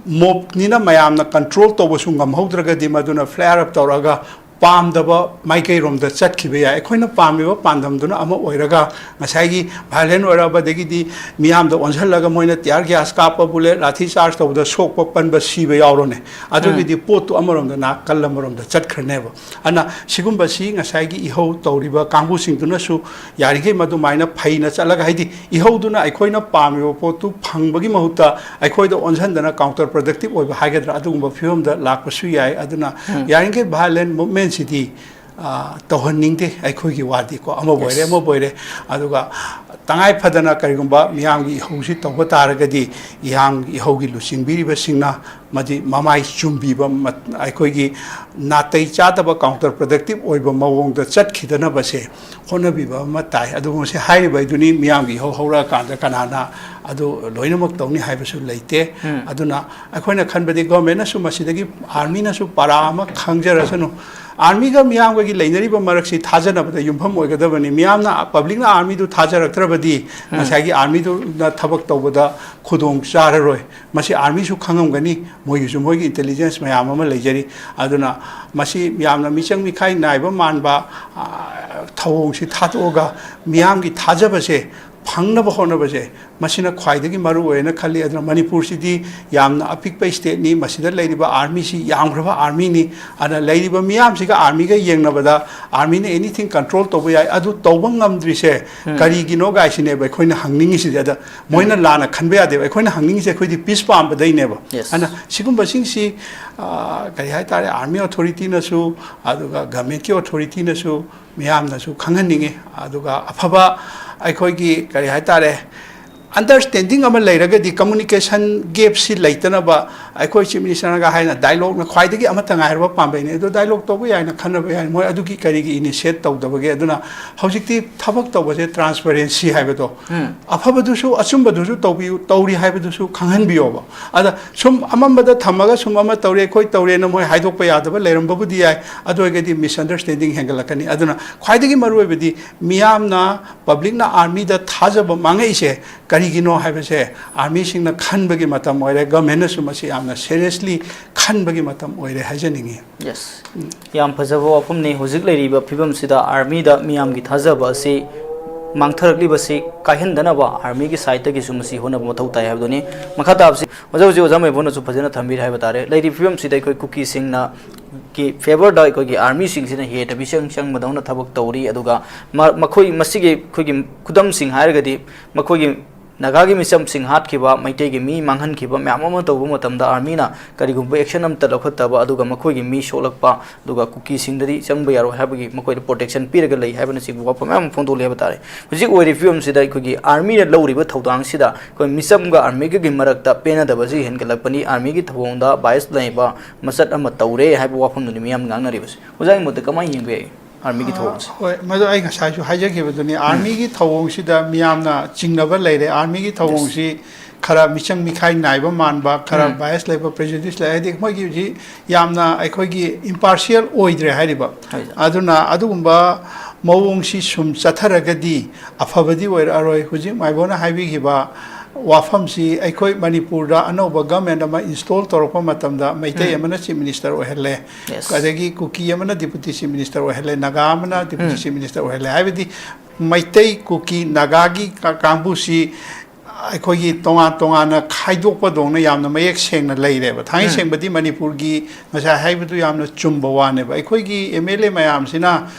mobꯅꯤꯅ ꯃꯌꯥꯝꯅ control ꯇꯧꯕꯁꯨ ꯉꯝꯍꯧꯗ꯭ꯔꯒꯗꯤ ꯃꯗꯨꯅ flare up ꯇꯧꯔꯒ ꯄꯥꯝꯗꯕ ꯃꯥꯏꯀꯩꯔꯣꯝꯗ ꯆꯠꯈꯤꯕ ꯌꯥꯏ꯫ ꯑꯩꯈꯣꯏꯅ ꯄꯥꯝꯃꯤꯕ ꯄꯥꯟꯗꯝꯗꯨꯅ ꯑꯃ ꯑꯣꯏꯔꯒ, ꯉꯁꯥꯏꯒꯤ violent ꯑꯣꯏꯔꯕ, ꯑꯗꯒꯤꯗꯤ ꯃꯤꯌꯥꯝꯗ ꯑꯣꯟꯁꯤꯜꯂꯒ ꯃꯣꯏꯅ tear gas ꯀꯥꯞꯄ, bullet, ꯂꯥꯊꯤ charge ꯇꯧꯕꯗ ꯁꯣꯛꯄ ꯄꯟꯕ ꯁꯤꯕ ꯌꯥꯎꯔꯣꯅꯦ꯫ ꯑꯗꯨꯒꯤꯗꯤ ꯄꯣꯠꯇꯨ ꯑꯃꯔꯣꯝꯗ, ꯅꯥꯀꯜ ꯑꯃꯔꯣꯝꯗ ꯆꯠꯈ꯭ꯔꯅꯦꯕ꯫ ꯑꯗꯨꯅ ꯁꯤꯒꯨꯝꯕꯁꯤ ꯉꯁꯥꯏꯒꯤ ꯏꯍꯧ ꯇꯧꯔꯤꯕ ꯀꯥꯡꯕꯨꯁꯤꯡꯗꯨꯅꯁꯨ ꯌꯥꯔꯤꯈꯩ ꯃꯗꯨꯃꯥꯏꯅ ꯐꯩꯅ ꯆꯠꯂꯒ, ꯍꯥꯏꯗꯤ ꯏꯍꯧꯗꯨꯅ ꯑꯩꯈꯣꯏꯅ ꯄꯥꯝꯃꯤꯕ ꯄꯣꯠꯇꯨ ꯐꯪꯕꯒꯤ ꯃꯍꯨꯠꯇ ꯑꯩꯈꯣꯏꯗ ꯑꯣꯟꯁꯤꯟꯗꯅ counter productive ꯑꯣꯏꯕ ꯍꯥꯏꯒꯗ꯭ꯔꯥ, ꯑꯗꯨꯒꯨꯝꯕ ꯐꯤꯕꯝꯗ ꯂꯥꯛꯄꯁꯨ ꯌꯥꯏ꯫ ꯑꯗꯨꯅ ꯌꯥꯔꯤꯈꯩ violent movementꯁꯤꯗꯤ, ꯑ, ꯇꯧꯍꯟꯅꯤꯡꯗꯦ꯫ ꯑꯩꯈꯣꯏꯒꯤ ꯋꯥꯗꯤꯀꯣ, ꯑꯃꯕꯨ ꯑꯣꯏꯔꯦ, ꯑꯃꯕꯨ ꯑꯣꯏꯔꯦ꯫ ꯑꯗꯨꯒ ꯇꯉꯥꯏ ꯐꯗꯅ ꯀꯔꯤꯒꯨꯝꯕ ꯃꯤꯌꯥꯝꯒꯤ ꯏꯍꯧꯁꯤ ꯇꯧꯕ ꯇꯥꯔꯒꯗꯤ, ꯃꯤꯌꯥꯝꯒꯤ ꯏꯍꯧꯒꯤ ꯂꯨꯆꯤꯡꯕꯤꯔꯤꯕꯁꯤꯡꯅ ꯃꯗꯤ ꯃꯃꯥꯏ ꯆꯨꯝꯕꯤꯕ, ꯃ-, ꯑꯩꯈꯣꯏꯒꯤ ꯅꯥꯇꯩ ꯆꯥꯗꯕ counter productive ꯑꯣꯏꯕ ꯃꯑꯣꯡꯗ ꯆꯠꯈꯤꯗꯅꯕꯁꯦ ꯍꯣꯠꯅꯕꯤꯕ ꯑꯃ ꯇꯥꯏ꯫ ꯑꯗꯨꯕꯨ ꯃꯁꯤ ꯍꯥꯏꯔꯤꯕ ꯍꯥꯏꯗꯨꯅꯤ, ꯃꯤꯌꯥꯝꯒꯤ ꯏꯍꯧ ꯍꯧꯔꯛꯑꯀꯥꯟꯗ ꯀꯅꯥꯅ ꯑꯗꯨ ꯂꯣꯏꯅꯃꯛ ꯇꯧꯅꯤ ꯍꯥꯏꯕꯁꯨ ꯂꯩꯇꯦ꯫ ꯑꯗꯨꯅ ꯑꯩꯈꯣꯏꯅ ꯈꯟꯕꯗꯤ governmentꯅꯁꯨ ꯃꯁꯤꯗꯒꯤ, armyꯅꯁꯨ ꯄꯔꯥ ꯑꯃ ꯈꯪꯖꯔꯁꯅꯨ꯫ Armyꯒ ꯃꯤꯌꯥꯝꯒꯒꯤ ꯂꯩꯅꯔꯤꯕ ꯃꯔꯛꯁꯤ ꯊꯥꯖꯅꯕꯗ ꯌꯨꯝꯐꯝ ꯑꯣꯏꯒꯗꯕꯅꯤ꯫ ꯃꯤꯌꯥꯝꯅ, publicꯅ armyꯗꯨ ꯊꯥꯖꯔꯛꯇ꯭ꯔꯕꯗꯤ ꯉꯁꯥꯏꯒꯤ armyꯗꯨꯅ ꯊꯕꯛ ꯇꯧꯕꯗ ꯈꯨꯗꯣꯡ ꯆꯥꯔꯔꯣꯏ꯫ ꯃꯁꯤ armyꯁꯨ ꯈꯪꯉꯝꯒꯅꯤ, ꯃꯣꯏꯒꯤꯁꯨ ꯃꯣꯏꯒꯤ intelligence ꯃꯌꯥꯝ ꯑꯃ ꯂꯩꯖꯔꯤ꯫ ꯑꯗꯨꯅ ꯃꯁꯤ ꯌꯥꯝꯅ ꯃꯤꯆꯪ ꯃꯤꯈꯥꯏ ꯅꯥꯏꯕ ꯃꯥꯟꯕ, ꯑ, ꯊꯧꯑꯣꯡꯁꯤ ꯊꯥꯗꯣꯛꯑꯒ ꯃꯤꯌꯥꯝꯒꯤ ꯊꯥꯖꯕꯁꯦ ꯐꯪꯅꯕ ꯍꯣꯠꯅꯕꯁꯦ, ꯃꯁꯤꯅ ꯈ꯭ꯋꯥꯏꯗꯒꯤ ꯃꯔꯨ ꯑꯣꯏꯅ ꯈꯜꯂꯤ꯫ ꯑꯗꯨꯅ ꯃꯅꯤꯄꯨꯔꯁꯤꯗꯤ ꯌꯥꯝꯅ ꯑꯄꯤꯛꯄ stateꯅꯤ, ꯃꯁꯤꯗ ꯂꯩꯔꯤꯕ armyꯁꯤ ꯌꯥꯝꯈ꯭ꯔꯕ armyꯅꯤ꯫ ꯑꯗꯨꯅ ꯂꯩꯔꯤꯕ ꯃꯤꯌꯥꯝꯁꯤꯒ armyꯒ ꯌꯦꯡꯅꯕꯗ armyꯅ anything control ꯇꯧꯕ ꯌꯥꯏ, ꯑꯗꯨ ꯇꯧꯕ ꯉꯝꯗ꯭ꯔꯤꯁꯦ ꯀꯔꯤꯒꯤꯅꯣ ꯒꯥꯏꯁꯤꯅꯦꯕ ꯑꯩꯈꯣꯏꯅ ꯍꯪꯅꯤꯡꯉꯤꯁꯤꯗꯤ꯫ ꯑꯗ ꯃꯣꯏꯅ ꯂꯥꯟꯅ ꯈꯟꯕ ꯌꯥꯗꯦꯕ꯫ ꯑꯩꯈꯣꯏꯅ ꯍꯪꯅꯤꯡꯉꯤꯁꯦ ꯑꯩꯈꯣꯏꯗꯤ peace ꯄꯥꯝꯕꯗꯩꯅꯦꯕ꯫ ꯑꯗꯨꯅ ꯁꯤꯒꯨꯝꯕꯁꯤꯡꯁꯤ, ꯑ, ꯀꯔꯤ ꯍꯥꯏꯇꯥꯔꯦ, army authorityꯅꯁꯨ, ꯑꯗꯨꯒ governmentꯀꯤ authorityꯅꯁꯨ, ꯃꯤꯌꯥꯝꯅꯁꯨ ꯈꯪꯍꯟꯅꯤꯡꯉꯤ꯫ ꯑꯗꯨꯒ ꯑꯐꯕ ꯑꯩꯈꯣꯏꯒꯤ, ꯀꯔꯤ ꯍꯥꯏꯇꯥꯔꯦ, understanding ꯑꯃ ꯂꯩꯔꯒꯗꯤ, communication gapꯁꯤ ꯂꯩꯇꯅꯕ, ꯑꯩꯈꯣꯏ Chief Ministerꯅꯒ ꯍꯥꯏꯅ dialogueꯅ ꯈ꯭ꯋꯥꯏꯗꯒꯤ ꯑꯃꯠꯇ ꯉꯥꯏꯔꯕ ꯄꯥꯝꯕꯩꯅꯤ꯫ ꯑꯗꯣ dialogue ꯇꯧꯕ ꯌꯥꯏꯅ ꯈꯟꯅꯕ ꯌꯥꯏ, ꯃꯣꯏ ꯑꯗꯨꯒꯤ ꯀꯔꯤꯒꯤ initiate ꯇꯧꯗꯕꯒꯦ? ꯑꯗꯨꯅ ꯍꯧꯖꯤꯛꯇꯤ ꯊꯕꯛ ꯇꯧꯕꯁꯦ transparency ꯍꯥꯏꯕꯗꯣ, ꯑꯐꯕꯗꯨꯁꯨ ꯑꯆꯨꯝꯕꯗꯨꯁꯨ ꯇꯧꯕꯤꯌꯨ, ꯇꯧꯔꯤ ꯍꯥꯏꯕꯗꯨꯁꯨ ꯈꯪꯍꯟꯕꯤꯌꯣꯕ꯫ ꯑꯗ ꯁꯨꯝ ꯑꯃꯝꯕꯗ ꯊꯝꯃꯒ ꯁꯨꯝ ꯑꯃ ꯇꯧꯔꯦ, ꯑꯩꯈꯣꯏ ꯇꯧꯔꯦꯅ ꯃꯣꯏ ꯍꯥꯏꯗꯣꯛꯄ ꯌꯥꯗꯕ ꯂꯩꯔꯝꯕꯕꯨꯗꯤ ꯌꯥꯏ, ꯑꯗꯨ ꯑꯣꯏꯔꯒꯗꯤ misunderstanding ꯍꯦꯟꯒꯠꯂꯛꯀꯅꯤ꯫ ꯑꯗꯨꯅ ꯈ꯭ꯋꯥꯏꯗꯒꯤ ꯃꯔꯨꯑꯣꯏꯕꯗꯤ ꯃꯤꯌꯥꯝꯅ ꯄꯕ꯭ꯂꯤꯛꯅ ꯑꯥꯔꯃꯤꯗ ꯊꯥꯖꯕ ꯃꯥꯡꯉꯛꯏꯁꯦ ꯀꯔꯤꯒꯤꯅꯣ ꯍꯥꯏꯕꯁꯦ ꯑꯥꯔꯃꯤꯁꯤꯡꯅ ꯈꯟꯕꯒꯤ ꯃꯇꯝ ꯑꯣꯏꯔꯦ, ꯒꯃꯦꯟꯅꯁꯨ ꯃꯁꯤ ꯌꯥꯝꯅ ꯁꯦꯔꯤꯌꯁꯂꯤ ꯈꯟꯕꯒꯤ ꯃꯇꯝ ꯑꯣꯏꯔꯦ ꯍꯥꯏꯖꯅꯤꯡꯉꯤ꯫ ꯌꯦꯁ꯫ ꯌꯥꯝ ꯐꯖꯕ ꯋꯥꯐꯝꯅꯤ꯫ ꯍꯧꯖꯤꯛ ꯂꯩꯔꯤꯕ ꯐꯤꯕꯝꯁꯤꯗ ꯑꯥꯔꯃꯤꯗ ꯃꯤꯌꯥꯝꯒꯤ ꯊꯥꯖꯕ ꯑꯁꯤ ꯃꯥꯡꯊꯔꯛꯂꯤꯕꯁꯤ ꯀꯥꯏꯍꯟꯗꯅꯕ ꯑꯥꯔꯃꯤꯒꯤ ꯁꯥꯏꯠꯇꯒꯤꯁꯨ ꯃꯁꯤ ꯍꯣꯠꯅꯕ ꯃꯊꯧ ꯇꯥꯏ ꯍꯥꯏꯕꯗꯨꯅꯤ꯫ ꯃꯈꯥ ꯇꯥꯕꯁꯤ ꯍꯧꯖꯤꯛ ꯍꯧꯖꯤꯛ ꯑꯣꯖꯥ ꯃꯥꯏꯕꯣꯟꯅꯁꯨ ꯐꯖꯅ ꯊꯝꯕꯤꯔꯦ ꯍꯥꯏꯕ ꯇꯥꯔꯦ꯫ ꯂꯩꯔꯤꯕ ꯐꯤꯕꯝꯁꯤꯗ ꯑꯩꯈꯣꯏ ꯀꯨꯀꯤꯁꯤꯡꯅ ꯒꯤ ꯐꯦꯚꯔꯗ ꯑꯩꯈꯣꯏꯒꯤ ꯑꯥꯔꯃꯤꯁꯤꯡꯁꯤꯅ ꯍꯦꯟꯅ ꯃꯤꯆꯪ ꯆꯪꯕꯗꯧꯅ ꯊꯕꯛ ꯇꯧꯔꯤ꯫ ꯑꯗꯨꯒ ꯃ-, ꯃꯈꯣꯏ ꯃꯁꯤꯒꯤ ꯑꯩꯈꯣꯏꯒꯤ ꯈꯨꯗꯝꯁꯤꯡ ꯍꯥꯏꯔꯒꯗꯤ ꯃꯈꯣꯏꯒꯤ ꯅꯥꯒꯥꯒꯤ ꯃꯤꯆꯝꯁꯤꯡ ꯍꯥꯠꯈꯤꯕ, ꯃꯩꯇꯩꯒꯤ ꯃꯤ ꯃꯥꯡꯍꯟꯈꯤꯕ ꯃꯌꯥꯝ ꯑꯃ ꯇꯧꯕ ꯃꯇꯝꯗ ꯑꯥꯔꯃꯤꯅ ꯀꯔꯤꯒꯨꯝꯕ ꯑꯦꯛꯁꯟ ꯑꯃꯠꯇ ꯂꯧꯈꯠꯇꯕ, ꯑꯗꯨꯒ ꯃꯈꯣꯏꯒꯤ ꯃꯤ ꯁꯣꯛꯂꯛꯄ, ꯑꯗꯨꯒ ꯀꯨꯀꯤꯁꯤꯡꯗꯗꯤ ꯆꯪꯕ ꯌꯥꯔꯣꯏ ꯍꯥꯏꯕꯒꯤ ꯃꯈꯣꯏꯗ ꯄ꯭ꯔꯣꯇꯦꯛꯁꯟ ꯄꯤꯔꯒ ꯂꯩ ꯍꯥꯏꯕꯅꯆꯤꯡꯕ ꯋꯥꯐꯝ ꯃꯌꯥꯝ ꯑꯃ ꯐꯣꯡꯗꯣꯛꯂꯤ ꯍꯥꯏꯕ ꯇꯥꯔꯦ꯫ ꯍꯧꯖꯤꯛ ꯑꯣꯏꯔꯤꯕ ꯐꯤꯕꯝꯁꯤꯗ ꯑꯩꯈꯣꯏꯒꯤ ꯑꯥꯔꯃꯤꯅ ꯂꯧꯔꯤꯕ ꯊꯧꯗꯥꯡꯁꯤꯗ ꯑꯩꯈꯣꯏ ꯃꯤꯆꯝꯒ ꯑꯥꯔꯃꯤꯒꯒꯤ ꯃꯔꯛꯇ ꯄꯦꯟꯅꯗꯕꯁꯤ ꯍꯦꯟꯒꯠꯂꯛꯄꯅꯤ, ꯑꯥꯔꯃꯤꯒꯤ ꯊꯧꯑꯣꯡꯗ ꯕꯥꯏꯁ ꯂꯩꯕ ꯃꯆꯠ ꯑꯃ ꯇꯧꯔꯦ ꯍꯥꯏꯕ ꯋꯥꯐꯝꯗꯨꯅꯤ ꯃꯤꯌꯥꯝꯅ ꯉꯥꯡꯅꯔꯤꯕꯁꯦ꯫ ꯑꯣꯖꯥꯒꯤ ꯃꯣꯠꯇ ꯀꯃꯥꯏꯅ ꯌꯦꯡꯕ ꯌꯥꯏ ꯑꯥꯔꯃꯤꯒꯤ ꯊꯧꯑꯣꯡꯁꯦ? ꯍꯣꯏ, ꯃꯗꯨ ꯑꯩ ꯉꯁꯥꯏꯁꯨ ꯍꯥꯏꯖꯈꯤꯕꯗꯨꯅꯤ, ꯑꯥꯔꯃꯤꯒꯤ ꯊꯧꯑꯣꯡꯁꯤꯗ ꯃꯤꯌꯥꯝꯅ ꯆꯤꯡꯅꯕ ꯂꯩꯔꯦ꯫ ꯑꯥꯔꯃꯤꯒꯤ ꯊꯧꯑꯣꯡꯁꯤ ꯈꯔ ꯃꯤꯆꯪ ꯃꯤꯈꯥꯏ ꯅꯥꯏꯕ ꯃꯥꯟꯕ, ꯈꯔ ꯕꯥꯏꯁ ꯂꯩꯕ, ꯄ꯭ꯔꯦꯖꯨꯗꯤꯁ ꯂꯩ, ꯍꯥꯏꯗꯤ ꯃꯣꯏꯒꯤ ꯍꯧꯖꯤꯛ ꯌꯥꯝꯅ ꯑꯩꯈꯣꯏꯒꯤ ꯏꯝꯄꯥꯔꯁꯤꯌꯦꯜ ꯑꯣꯏꯗ꯭ꯔꯦ ꯍꯥꯏꯔꯤꯕ꯫ ꯑꯗꯨꯅ ꯑꯗꯨꯒꯨꯝꯕ ꯃꯑꯣꯡꯁꯤ ꯁꯨꯝ ꯆꯠꯊꯔꯒꯗꯤ ꯑꯐꯕꯗꯤ ꯑꯣꯏꯔꯛꯑꯔꯣꯏ꯫ ꯍꯧꯖꯤꯛ ꯃꯥꯏꯕꯣꯅ ꯍꯥꯏꯕꯤꯈꯤꯕ ꯋꯥꯐꯝꯁꯤ ꯑꯩꯈꯣꯏ ꯃꯅꯤꯄꯨꯔꯗ ꯑꯅꯧꯕ ꯒꯃꯦꯟ ꯑꯃ ꯏꯟꯁꯇꯣꯜ ꯇꯧꯔꯛꯄ ꯃꯇꯝꯗ ꯃꯩꯇꯩ ꯑꯃꯅ ꯆꯤꯐ ꯃꯤꯅꯤꯁꯇꯔ ꯑꯣꯏꯍꯜꯂꯦ, ꯑꯗꯒꯤ ꯀꯨꯀꯤ ꯑꯃꯅ ꯗꯤꯄꯨꯇꯤ ꯆꯤꯐ ꯃꯤꯅꯤꯁꯇꯔ ꯑꯣꯏꯍꯜꯂꯦ, ꯅꯥꯒꯥ ꯑꯃꯅ ꯗꯤꯄꯨꯇꯤ ꯆꯤꯐ ꯃꯤꯅꯤꯁꯇꯔ ꯑꯣꯏꯍꯜꯂꯦ꯫ ꯍꯥꯏꯕꯗꯤ ꯃꯩꯇꯩ, ꯀꯨꯀꯤ, ꯅꯥꯒꯥꯒꯤ ꯀꯥ-, ꯀꯥꯡꯕꯨꯁꯤ ꯑꯩꯈꯣꯏꯒꯤ ꯇꯣꯉꯥꯟ ꯇꯣꯉꯥꯟꯅ ꯈꯥꯏꯗꯣꯛꯄꯗꯧꯅ ꯌꯥꯝꯅ ꯃꯌꯦꯛ ꯁꯦꯡꯅ ꯂꯩꯔꯦꯕ꯫ ꯊꯥꯡꯉꯩ ꯁꯦꯡꯕꯗꯤ ꯃꯅꯤꯄꯨꯔꯒꯤ ꯉꯁꯥꯏ ꯍꯥꯏꯕꯗꯨ ꯌꯥꯝꯅ ꯆꯨꯝꯕ ꯋꯥꯅꯦꯕ꯫ ꯑꯩꯈꯣꯏꯒꯤ ꯑꯦꯝ ꯑꯦꯜ ꯑꯦ ꯃꯌꯥꯝꯁꯤꯅ